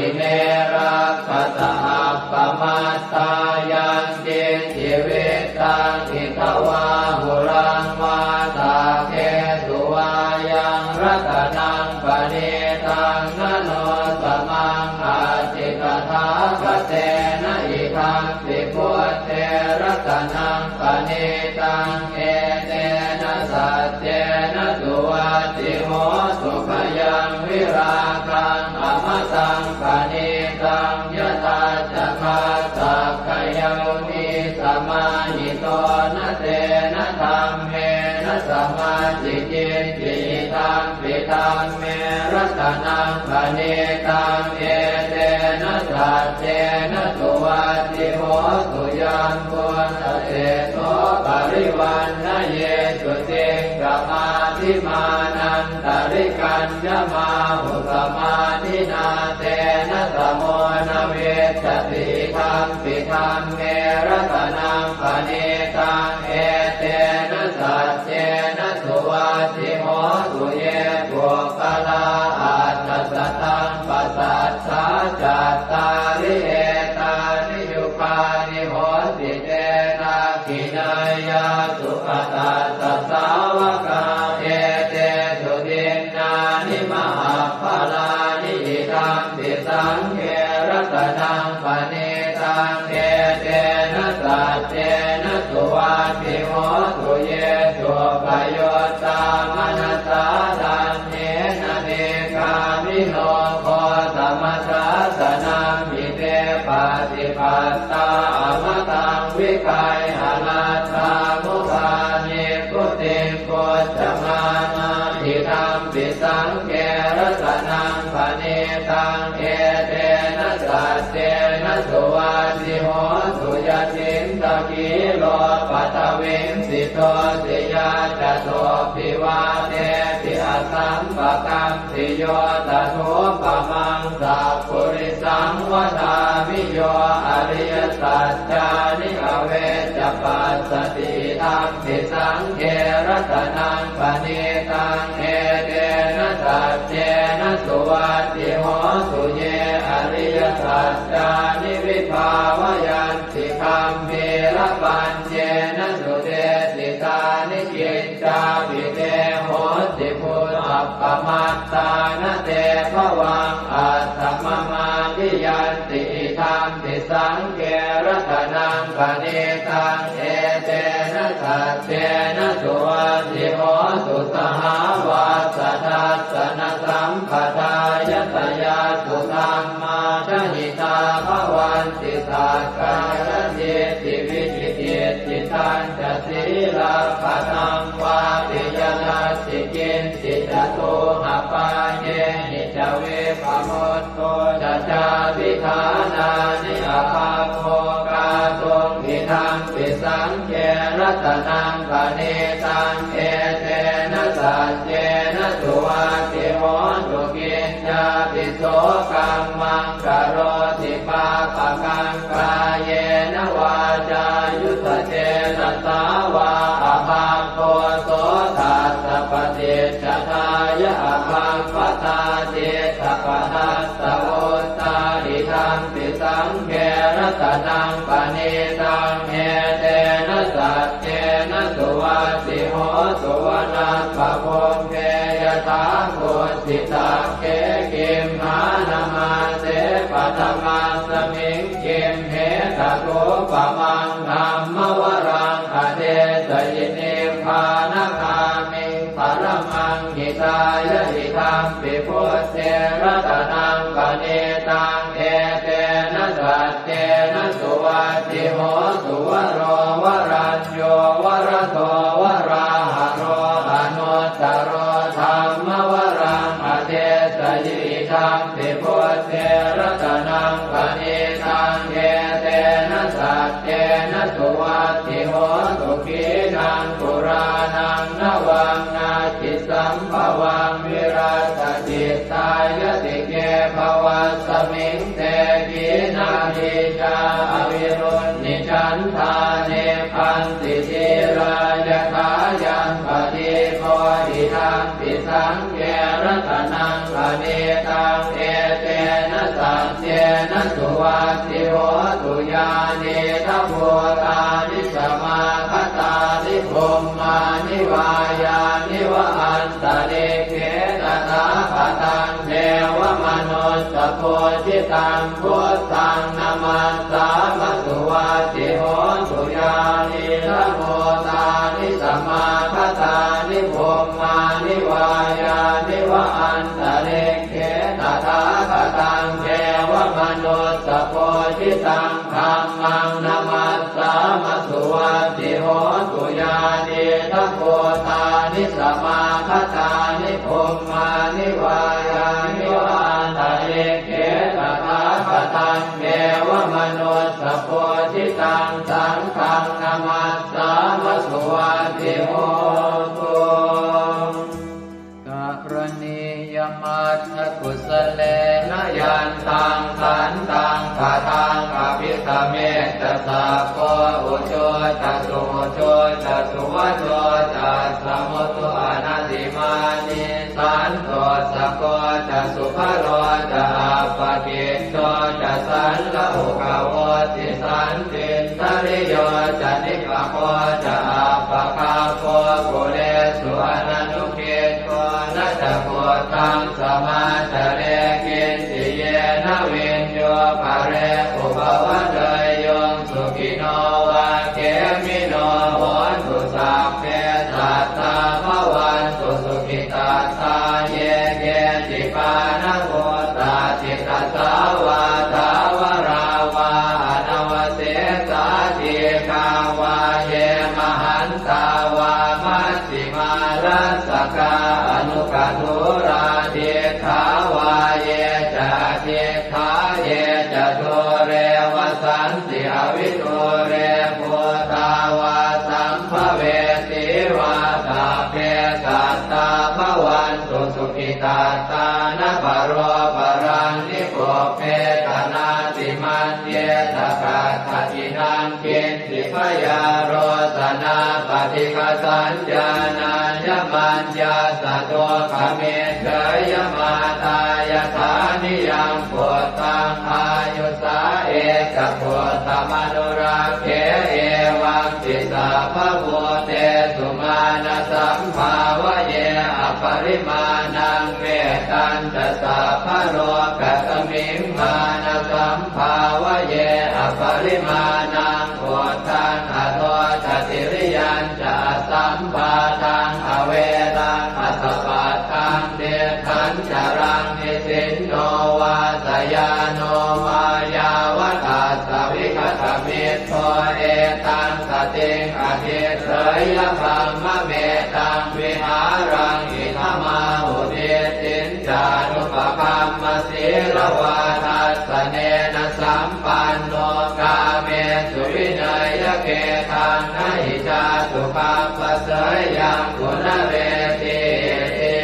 ime rakkhasa appamattā. Yaṅkiñci vittaṃ idha vā huraṃ vā saggesu vā yaṃ ratanaṃ paṇītaṃ na no samaṃ atthi tathāgatena idampi buddhe ratanaṃ paṇītaṃ etena saccena suvatthi hotu. Khayaṃ virāgaṃ amataṃ paṇītaṃ yadajjhagā sakyamunī samāhito na tena dhammena samatthi kiñci idampi dhamme ratanaṃ paṇītaṃ etena saccena suvatthi hotu. Yambuddhaseṭṭho parivaṇṇayī suciṃ samādhimānantarikaññamāhu samādhinā tena samo na vijjati idampi dhamme ratanaṃ paṇītaṃ etena saccena suvatthi hotu. Ye puggalā aṭṭha sataṃ pasaṭṭhā cattāri etāni yugāni honti te dakkhiṇeyyā sugatassa sāvakā etesu dinnāni mahapphalāni idampi saṅghe ratanaṃ paṇītaṃ etena saccena suvatthi hotu. Ye suppayuttā manasā daḷhena nikkāmino gotamasāsanamhi te pattipattā amataṃ vigayha laddhā mudhā nibbutiṃ bhuñjamānā idampi saṅghe ratanaṃ paṇītaṃ etena saccena suvatthi hotu. Yacittakhīlo paṭhaviṃ sito siyā catubbhi vātehi asampakampiyo tathūpamaṃ sappurisaṃ vadāmi yo ariyasaccāni avecca passati idampi saṅghe ratanaṃ paṇītaṃ etena saccena suvatthi hotu. Ye ariyasaccāni vibhāvayanti gambhīrapaññena sudesitāni kiccāpi te honti bhusappamattā na te bhavaṃ atthamamādiyanti idampi saṅghe ratanaṃ paṇītaṃ etena saccena suvatthi hotu. Sahāvassa dassanasampadāya tayassu dhammā jahitā bhavanti sakkāyadiṭṭhi vicikicchitañca sīlabbataṃ vāpi yadatthi kiñci catūhapāyehi ca vippamutto ca cābhiṭhānāni abhabbo kātuṃ idampi saṅghe ratanaṃ paṇītaṃ etena saccena suvatthi hotu. Kiñcāpi so kammaṃ karoti pāpakaṃ kāyena vācāyuda cetasā vā abhabbo so tassa paṭicchadāya abhabbatā cittapadassavutthā idampi saṅghe ratanaṃ paṇītaṃ etena saccena suvatthi hotu. Vanappagumbe yathā kussitagge gimhānamāse paṭhamasmiṃ gimhe tathūpamaṃ dhammavaraṃ adesayi nibbānagāmiṃ paramaṃ hitāya idampi buddhe ratanaṃ paṇītaṃ etena saccena suvatthi hotu. Varo varañño varado varāharo anuttaro dhammavaraṃ adesayi idampi buddhe ratanaṃ paṇītaṃ etena saccena suvatthi hotu. Khīṇaṃ purāṇaṃ navaṃ natthi sambhavaṃ virattacittāyatike bhavasmiṃ te Niccaṃ avirūḷhichandā nibbanti dhīrā yathāyaṃ padīpo idampi saṅghe ratanaṃ paṇītaṃ etena saccena suvatthi hotu. Yānīdha bhūtāni samāgatāni bhummāni vā yāni va antalikkhe tathāgataṃ devamanussapūjitaṃ buddhaṃ namassāma suvatthi hotu. Yānīdha bhūtāni samāgatāni bhummāni vā yāni va antalikkhe tathāgataṃ devamanussapūjitaṃ dhammaṃ namassāma suvatthi hotu. Yānīdha bhūtāni samāgatāni bhummāni vā yāni va antalikkhe tathāgataṃ devamanussapūjitaṃ saṅghaṃ namassāma suvatthi hotu. Karaṇīyamatthakusalena yantaṃ santaṃ padaṃ abhisamecca sakko ujū ca suhujū ca suvaco cassa mudu anatimānī santussako ca subharo ca appakicco ca sallahukavutti santindriyo ca nipako ca appagabbho kulesu ananu giddho. Na ca khuddaṃ samācare kiñci yena viññū pare upavadeyyuṃ. Sukhino vā khemino hontu sabbe sattā bhavantu sukhitattā. Ye keci pāṇabhūtatthi tasā vā thāvarā vā anavasesā dīghā vā ye mahantā vā maj jhimā rassakā aṇukathūlā diṭṭhā vā ye ca adiṭṭhā ye ca dūre vasanti avidūre bhūtā vā sambhavesī vā sabbe sattā bhavantu sukhitattā. Na paro paraṃ nikubbetha nātimaññetha katthaci naṃ kiñ ci byārosanā paṭighasaññā nāññamaññassa dukkhamiccheyya. Mātā yathā niyaṃ puttaṃ āyusā ekaputtamanurakkhe evampi sabbabhūtesu mānasambhāvaye aparimāṇaṃ. Mettañca sabbalokasmiṃ mānasambhāvaye aparimāṇaṃ uddhaṃ adho ca tiriyañca asambādhaṃ averaṃ asapattaṃ. Tiṭṭhañcaraṃ nisinno vā sayāno vā yāvatassa vigatamiddho etaṃ satiṃ adhiṭṭheyya brahmametaṃ vihāraṃ idhamāhu. Diṭṭhiñ ca anupagamma sīlavā dassanena sampanno kāmesu vineyya gedhaṃ na hi jātu gabbhaseyyaṃ punaretīti.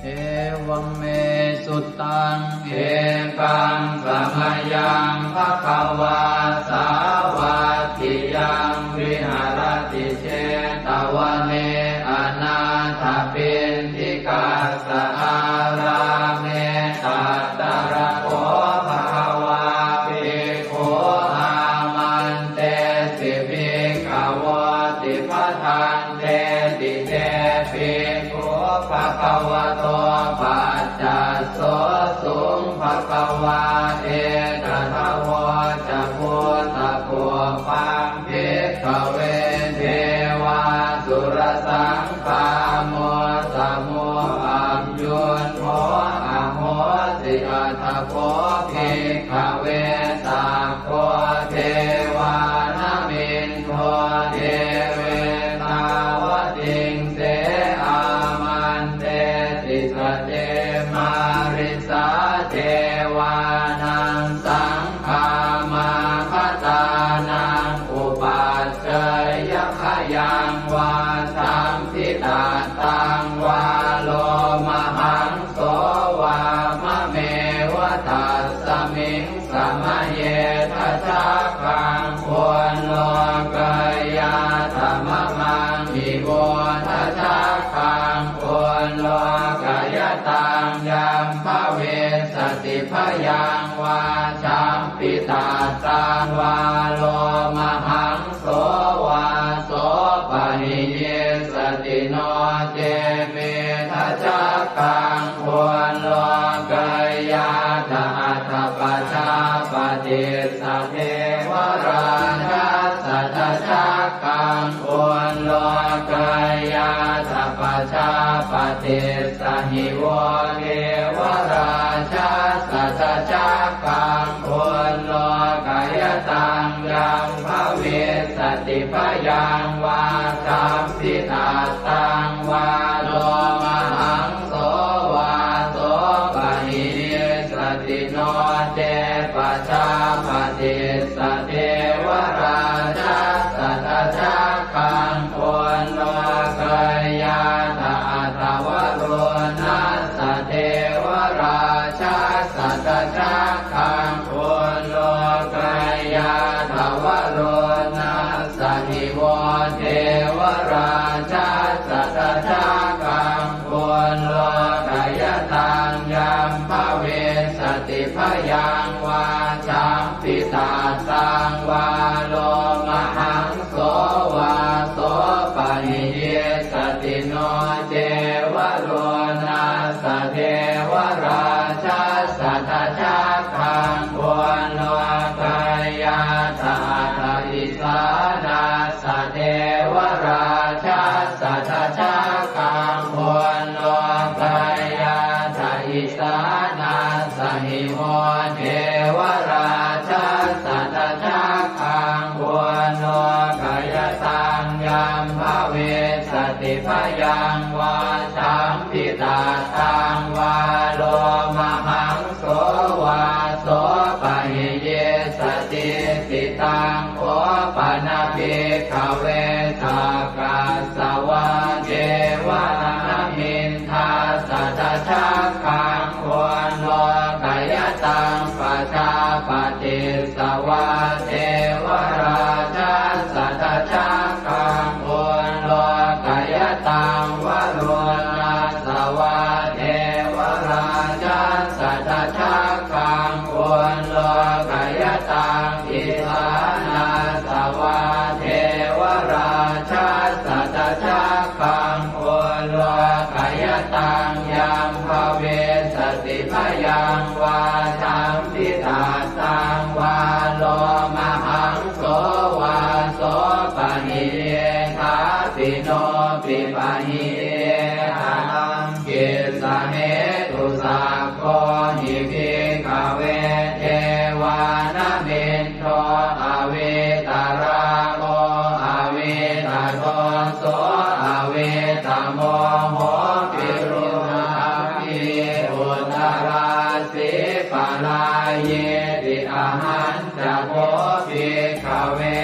Evaṃ me sutaṃ. Ekaṃ samayaṃ bhagavā sāvatthiyaṃ viharati jetavane anāthapiṇḍikassa ārāme. Tatra kho bhagavā bhikkhū āmantesi bhikkhavoti. Bhadanteti te bhikkhū bhagavato paccassosuṃ. Bhagavā etadavoca. Bhūtapubbaṃ bhikkhave devāsurasaṅ gāmo samupaññuddho ahosi. Atha kho bhikkhave sakko devānamindo devetāvatiṃse āmantesi. Sace mārisā devānaṃ saṅ gāmāgatānaṃ upaccayya khayaṃ vā sambhitattaṃ vā lomahaṃso vā mameva tassa Miṃ samaye dajaggaṃ ullokayātha mamaṃ hi vo dajaggaṃ ullokayataṃ yaṃ bhavissati bhayaṃ vā champittattaṃ vā lomahaṃso vā sopahiyissati no ce me dajaggaṃ ullokayātha atha pajāpatissa devarājassa dajaggaṃ ullokayātha pajāpatissa hi vo devarājassa dajaggaṃ ullokayataṃ yaṃ bhavissati bhayaṃ vā champittattaṃ vā lomahaṃso vā sopahiyissati no ce pajāpatissa devarājassa dajaggaṃ ullokayātha atha varuṇassa devarājassa dajaggaṃ ullokayātha varuṇassa hi vo devarājassa dajaggaṃ ullokayataṃ yaṃ bhavissati bhayaṃ vā champittattaṃ vā lomahaṃso vā sopahiyissati no ce varuṇassa devarājassa dajaggaṃ ullokayātha atha isānassa devarājassa dajaggaṃ ullokayātha isānassa hi vo devarājassa dajaggaṃ ullokayataṃ yaṃ bhavissati bhayaṃ vā champittattaṃ vā lomahaṃso vā sopahiyissati. Taṃ kho pana bhikkhave sakkas savā devanāmiṃ dassa dajaggaṃ ullokayataṃ pajāpatissa vā devarājassa dajaggaṃ ullokayataṃ varuṇassa vā devarājassa dajaggaṃ ullokayataṃ isānassa vā devarājassa dajaggaṃ ullokayataṃ yaṃ bhavissati bhayaṃ vā champittattaṃ vā lomahaṃso vā sopahiyye thāpi no pipahiye haraṃ. Kissa hetu sakko hi bhikkhave devānamindo avītarāgo avītadoso avītamoho virūḷhakī uttarāsī parāyīti. Ahañ ca kho bhikkhave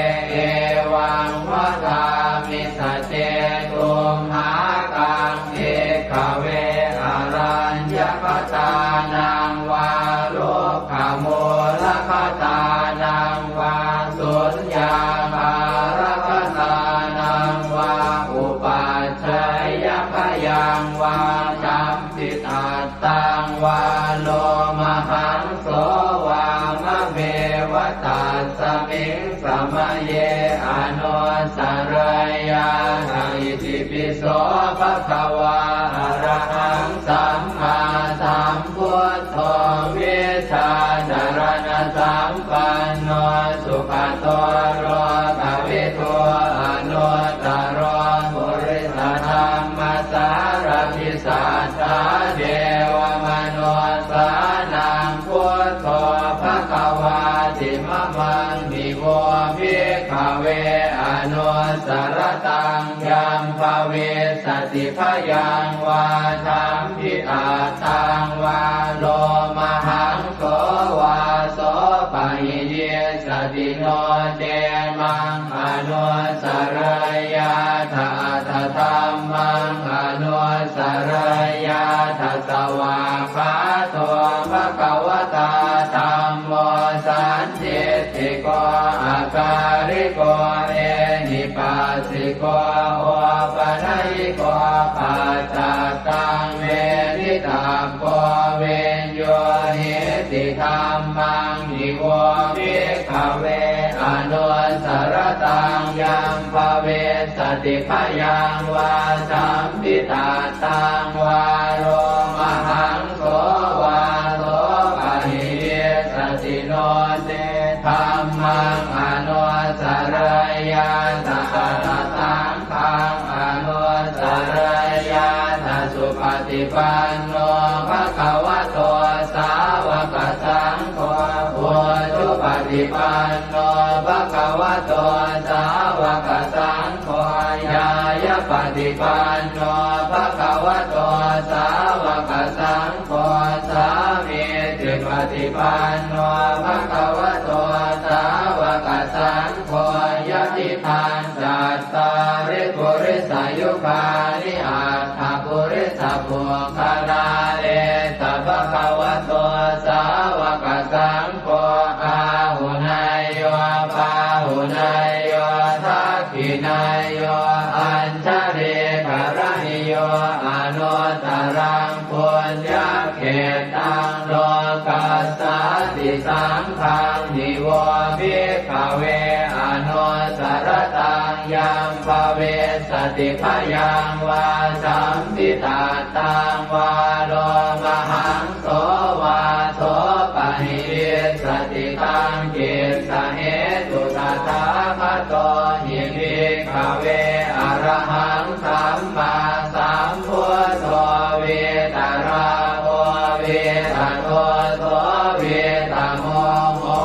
evaṃ vadāmi: sace tumhākaṃ bhikkhave araññakatānaṃ vā rukkhamūlakatānaṃ vā suññāgārakatānaṃ vā upajjhāyabhayaṃ vā champittattaṃ vā lomahaṃso vā mameva tasmiṃ samaye anussarayyātha. Itipi so bhagavā arahaṃ sammāsambuddho vijjācaraṇasampanno sugato lokavidū anuttaro purisadammasārathi satthā devamanussānaṃ buddho bhagavāti. Mamaṃ hi vo bhikkhave anussarattaṃ yaṃ bhavissati bhayaṃ vā champittattaṃ vā lomahaṃso vā sopahiyissati no ce maṃ anussarayyātha atha dhammaṃ anussarayyātha. Svākkhāto bhagavatā dham sandiṭṭhiko akāliko ehipassiko opanayiko paccattaṃ veditabbo viññūhīti. Dhammaṃ hi vo bhikkhave anussaratāṃ yaṃ bhavissati bhayaṃ vā sampittattaṃ vā lomahaṃso vā so pahīyissati no ce dhammaṃ anussarayyātha atha saṅghaṃ anussarayyātha. Supaṭipanno bhagavato sāvakasaṅgho, ujupaṭipanno bhagavato sāvakasaṅgho, ñāyapaṭipanno bhagavato sāvakasaṅgho, sāmīcipaṭipanno bhagavato sāvakasaṅgho, yadidaṃ cattāri purisayugāni aṭṭha purisapuggalā, esa bhagavato sāvakasaṅgho, āhuneyyo pāhuneyyo dakkhiṇeyyo añjalikaraṇīyo anuttaraṃ puññakkhettaṃ lokassāti. Saṅghaṃ hi vo bhikkhave anussaratāṃ yaṃ bhavissati bhayaṃ vā sampittattaṃ vā lomahaṃso vā so pahīyissati. Taṃ kissa hetu tathāgato hi bhikkhave arahaṃ sammāsambuddho vītarāgo vītadoso vītamoho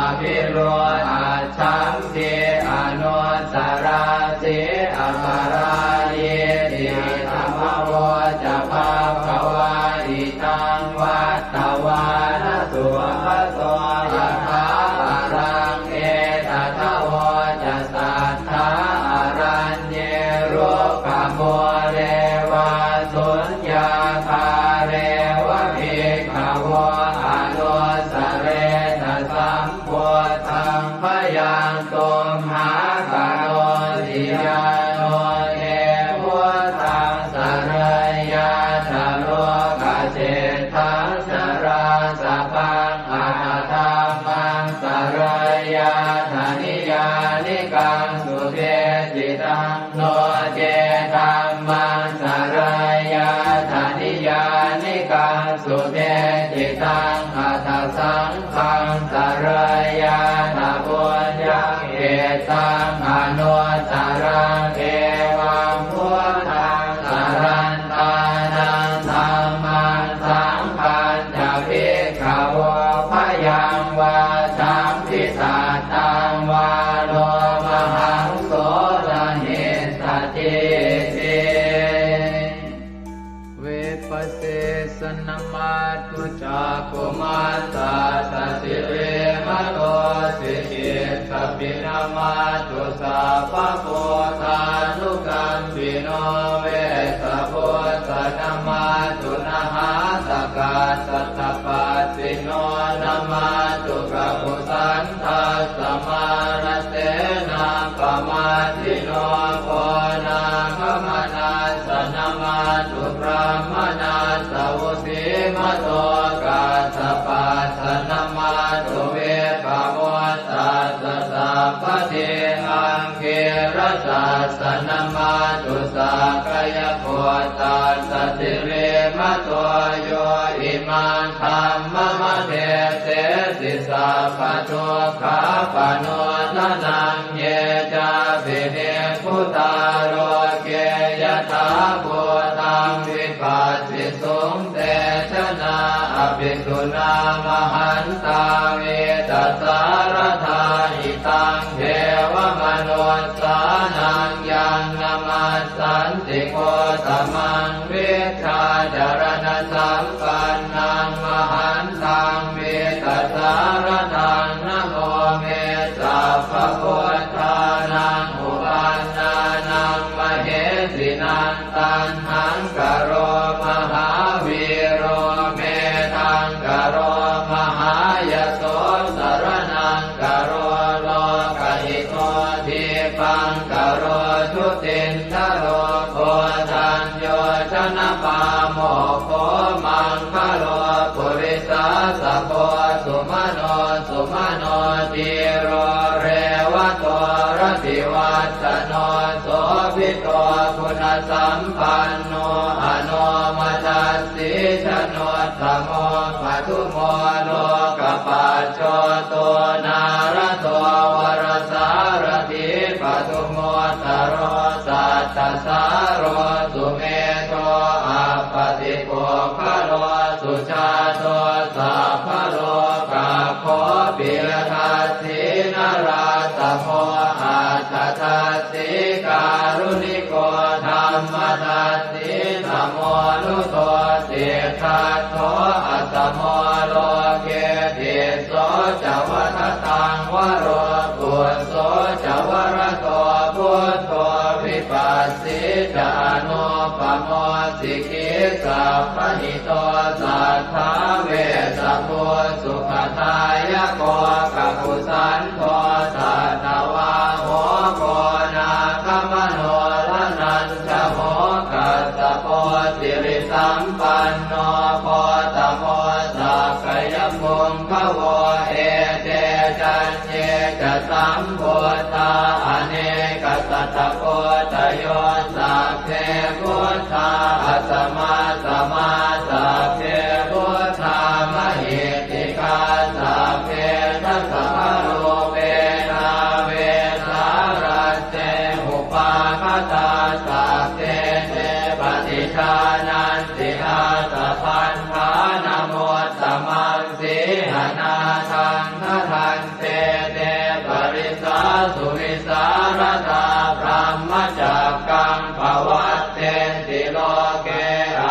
abhiruḷhaccham ti anussarāsi aparājīti. Idamavoca bhagavā. Idaṃ vattavāna sugato yathābalaṃ etadavoca satthā araññe rukkhamūle vāsuññāgāre va bhikkhavo anussaretha sam buddhaṃ bhayaṃ tumhākarosi. Yāno te buddhaṃ sarayyātha lokaseṭṭhaṃ narāsabhaṃ atha dhammaṃ sarayyātha niyyānikaṃ sudesitaṃ, no ce dhammaṃ sarayyātha niyyānikaṃ sudesitaṃ, atha saṅghaṃ sarayyātha puññakkhettaṃ anuttaraṃ. Evaṃ buddhaṃ sarantānaṃ dhammaṃ saṅghañca bhikkhavo bhayaṃ vā sampittattaṃ vā lomahaṃso na hessatīti. Vipassissa namatthu cakkhumantassa sirīmato, sikhītsapi namatthu sabbabuddhānukampino, vessabhussa namatthu nhātakassa tapassino, namatthu kakusandhassa mārasenappamaddino, konāgamanassa namatthu brāhmaṇassa vusīmato, kassapassa namatthu vippamuttassa sabbadhi, aṅgīrasassa namatthu sakyaputtassa sirīmato, yo imaṃ dhammamādesesi sabbadukkhāpanūdanaṃ. Ye cāpi nibbu tā loke yathābhūtaṃ vipassisuṃ, te janā apisuṇā mahantā vītasāradā. Hitaṃ devamanussānaṃ yaṃ namassanti Gotamaṃ, vijjācaraṇasampannaṃ mahantaṃ vītasāradaṃ. Namo me sabbabuddhānaṃ uppannānaṃ mahesinaṃ, taṇhaṅkaro mahāvīro medhaṅkaro mahāyaso, sumano dhīro revato rativassano sobhito guṇasampanno anomadassī januttamo padumo lokapajjoto nārado varasārathī padumu ttaro sattasāro sumedho appatipuggalo sujāto sabbalokaggo piyadassī narāsamo atthadassī kāruṇiko dhammadassī tamonudo siddhattho asamo loke tisso ca vadataṃ varo phusso ca varato buddho vipassī ca anūpamo sikhī sabbahito satthā vessabhū sukhadāyako kakusandho satthavāho koṇāgamano dhananjavo kassapo sirisampanno gotamo sakyapuṅgavo ete caññe ca sambuddhā anekasatakoṭayo sabbe buddhā asamasamā sabbe buddhā mahiddhikā sabbe dasabalūpena vesālā te upāgatā sabbe te paṭijānanti ātappamāṇamuttamaṃ sīhanāthaṃ bhaddante te parisāsu vivhāratā brahmacakkaṃ pavattenti loke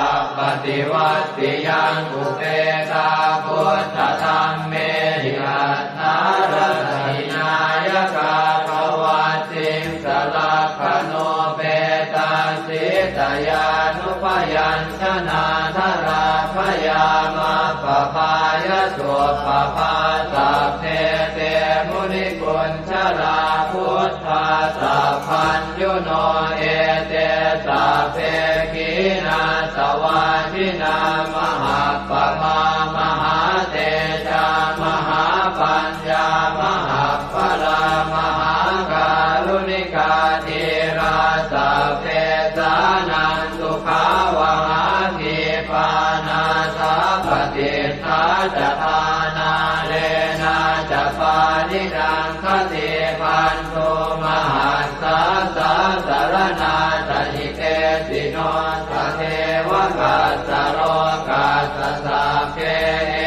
appaṭivattiyaṃ upetā buddhadhammehi atthārasa hināyakā pavatsiṃsa lakkhaṇupetā sītyānubyañjanādharā bhayaṃ appabhāya suppabhā sabbe te munikuñjarā buddhā sabbaññuno ete sabbe khīṇāsavā jinā mahāppamā mahātejā mahāpaññā mahāppalā mahākāruṇikā dhīrā sabbesānaṃ sukhāvahā khīpā nāthapaṭiṭṭhā ca dhānālena ca pāṇinaṃ khatībhaṇḍu mahassā sāsaraṇā ca hitesino tatheva kassa lokassa sabbe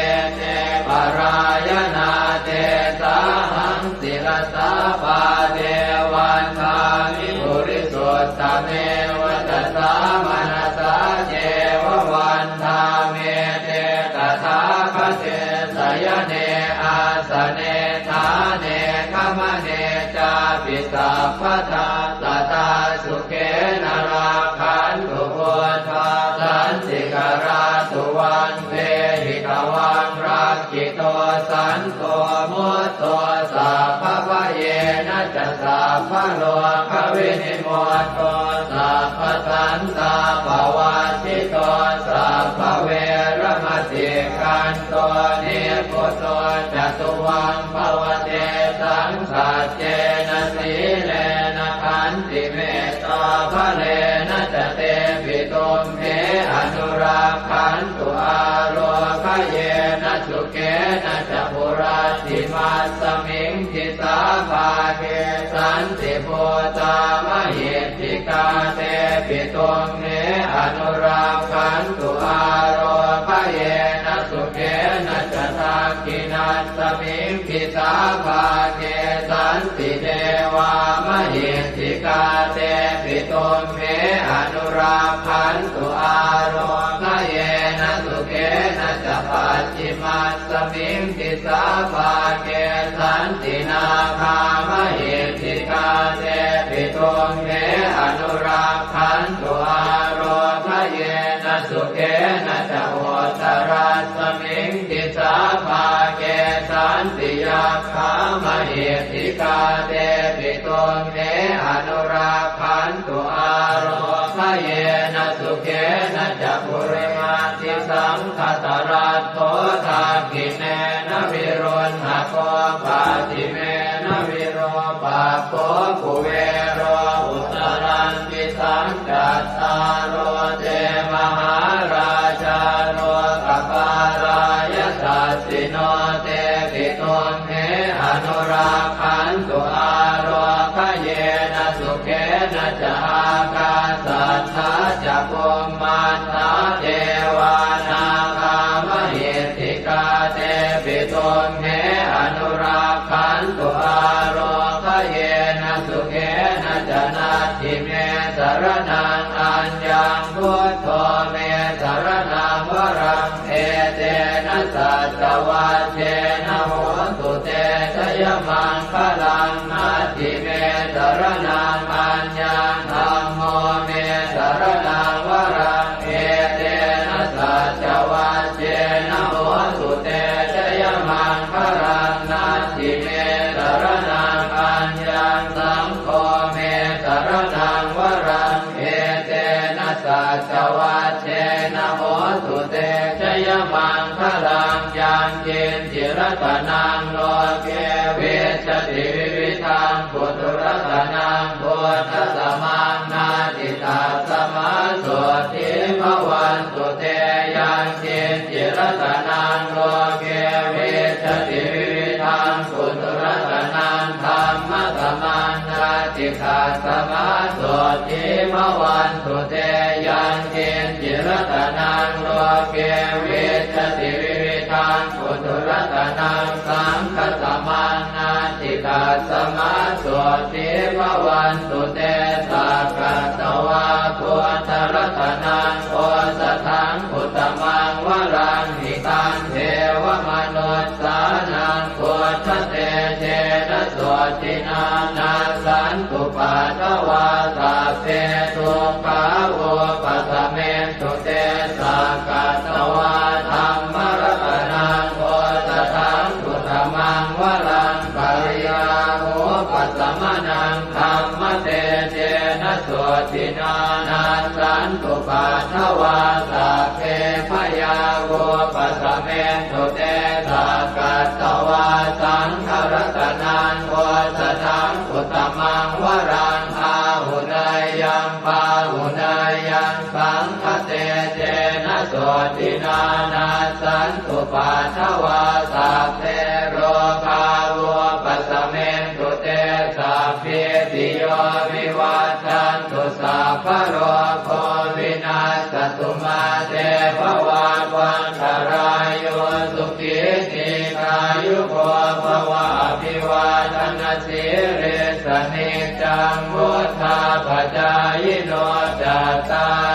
ete parāyanā tesāhaṃ sirasā pāde vandāmi purisuttame vacasā manasā ceva vandāmete tathāgate sayane āsane ṭhāne gamane cāpi sabbadā sadā sukhena rakkhantu buddhā santikarā tuvaṃ dehi tvaṃ rakkhito santo mutto sabbabhayena ca sabbarogavinimutto sabbasantāpavajjito sabbaveramatikkanto nibbuto ca tuvaṃ bhava tesaṃ saccena sīlena khantimettābalena ca tepi tumhe anurakkhantu ārogyena sukhena ca hurattimasmiṃ disābhāge santibhūtā mahiddhikā tepi tumhe anurakkhantu ārogyena sukhena ca dakkhiṇasmiṃ disābhāge santidevā mahiddhikā tepi tumhe anurakkhantu ārogyena sukhena ca pacchimasmiṃ disābhāge santi nāgā mahiddhikā tepi tumhe anurakkhantu ārogyena sukhena ca uttarasmiṃ disābhāge santi yakkhā mahiddhikā tepi tumhe anurakkhantu ārogyena yena sukhena ca. Purimabbhisaṅkhataratto dakkhiṇena viruḷhako pacchimena virūpakkho kuvero uttaraṃ disaṃ. Cattāro te mahārājā lokapālā yasassino tepi tumhe anurakkhantu ālokayena sukhena ca. Ākāsaṭṭhā ca bhummaṭṭhā devā nāgā mahiddhikā tepi tumhe anurakkhantu ālokayena sukhena ca. Natthi me saraṇaṃ aññaṃ buddho me saraṇaṃ varaṃ etena saccavajjena hotu te jayamaṅgalaṃ. Natthi me saraṇaṃ aññaṃ dhammo me saraṇaṃ varaṃ etena saccavajjena hotu te jayamaṅgalaṃ. Natthi me saraṇaṃ aññaṃ saṅgho me saraṇaṃ varaṃ etena saccavajjena hotu te jayamaṅgalaṃ. Yaṅkiñci ratanaṃ loke vijjati vividhaṃ puthu ratanaṃ buddhasamaṃ natthi tasmā sotthī bhavantu te. Yaṅkiñci ratanaṃ loke vijjati vividhaṃ puthu ratanaṃ dhammasamaṃ natthi tasmā sotthī bhavantu te. Yaṅkiñci ratanaṃ loke vijjati vividhaṃ puthu ratanaṃ saṅghasamaṃ natthi tasmā sotthī bhavantu te. Sakkatvā buddharatanaṃ osathaṃ uttamaṃ varaṃ hitaṃ devamanussānaṃ buddhatejena sotthinā nassantupaddavā sabbe dukkhā vūpasamentu te. Sakkatvā dhammaratanaṃ osathaṃ uttamaṃ varaṃ pariḷāhūpasamanaṃ dhammatejena sotthinā nassantupaddavā sabbe bhayā vūpasamentu te. Sakkatvā saṅgharatanaṃ osathaṃ uttamaṃ varaṃ āhuneyyaṃ pāhuneyyaṃ saṅghatejena sotthinā nassantupaddavā sabbe rogā vūpasamentu te. Sabbītiyo vivajjantu sabbarogo vinassatu mā te bhavatvantarāyo sukhī dīghāyuko bhava. Abhivādanasīlissa niccaṃ vuḍḍhāpacāyino cattāri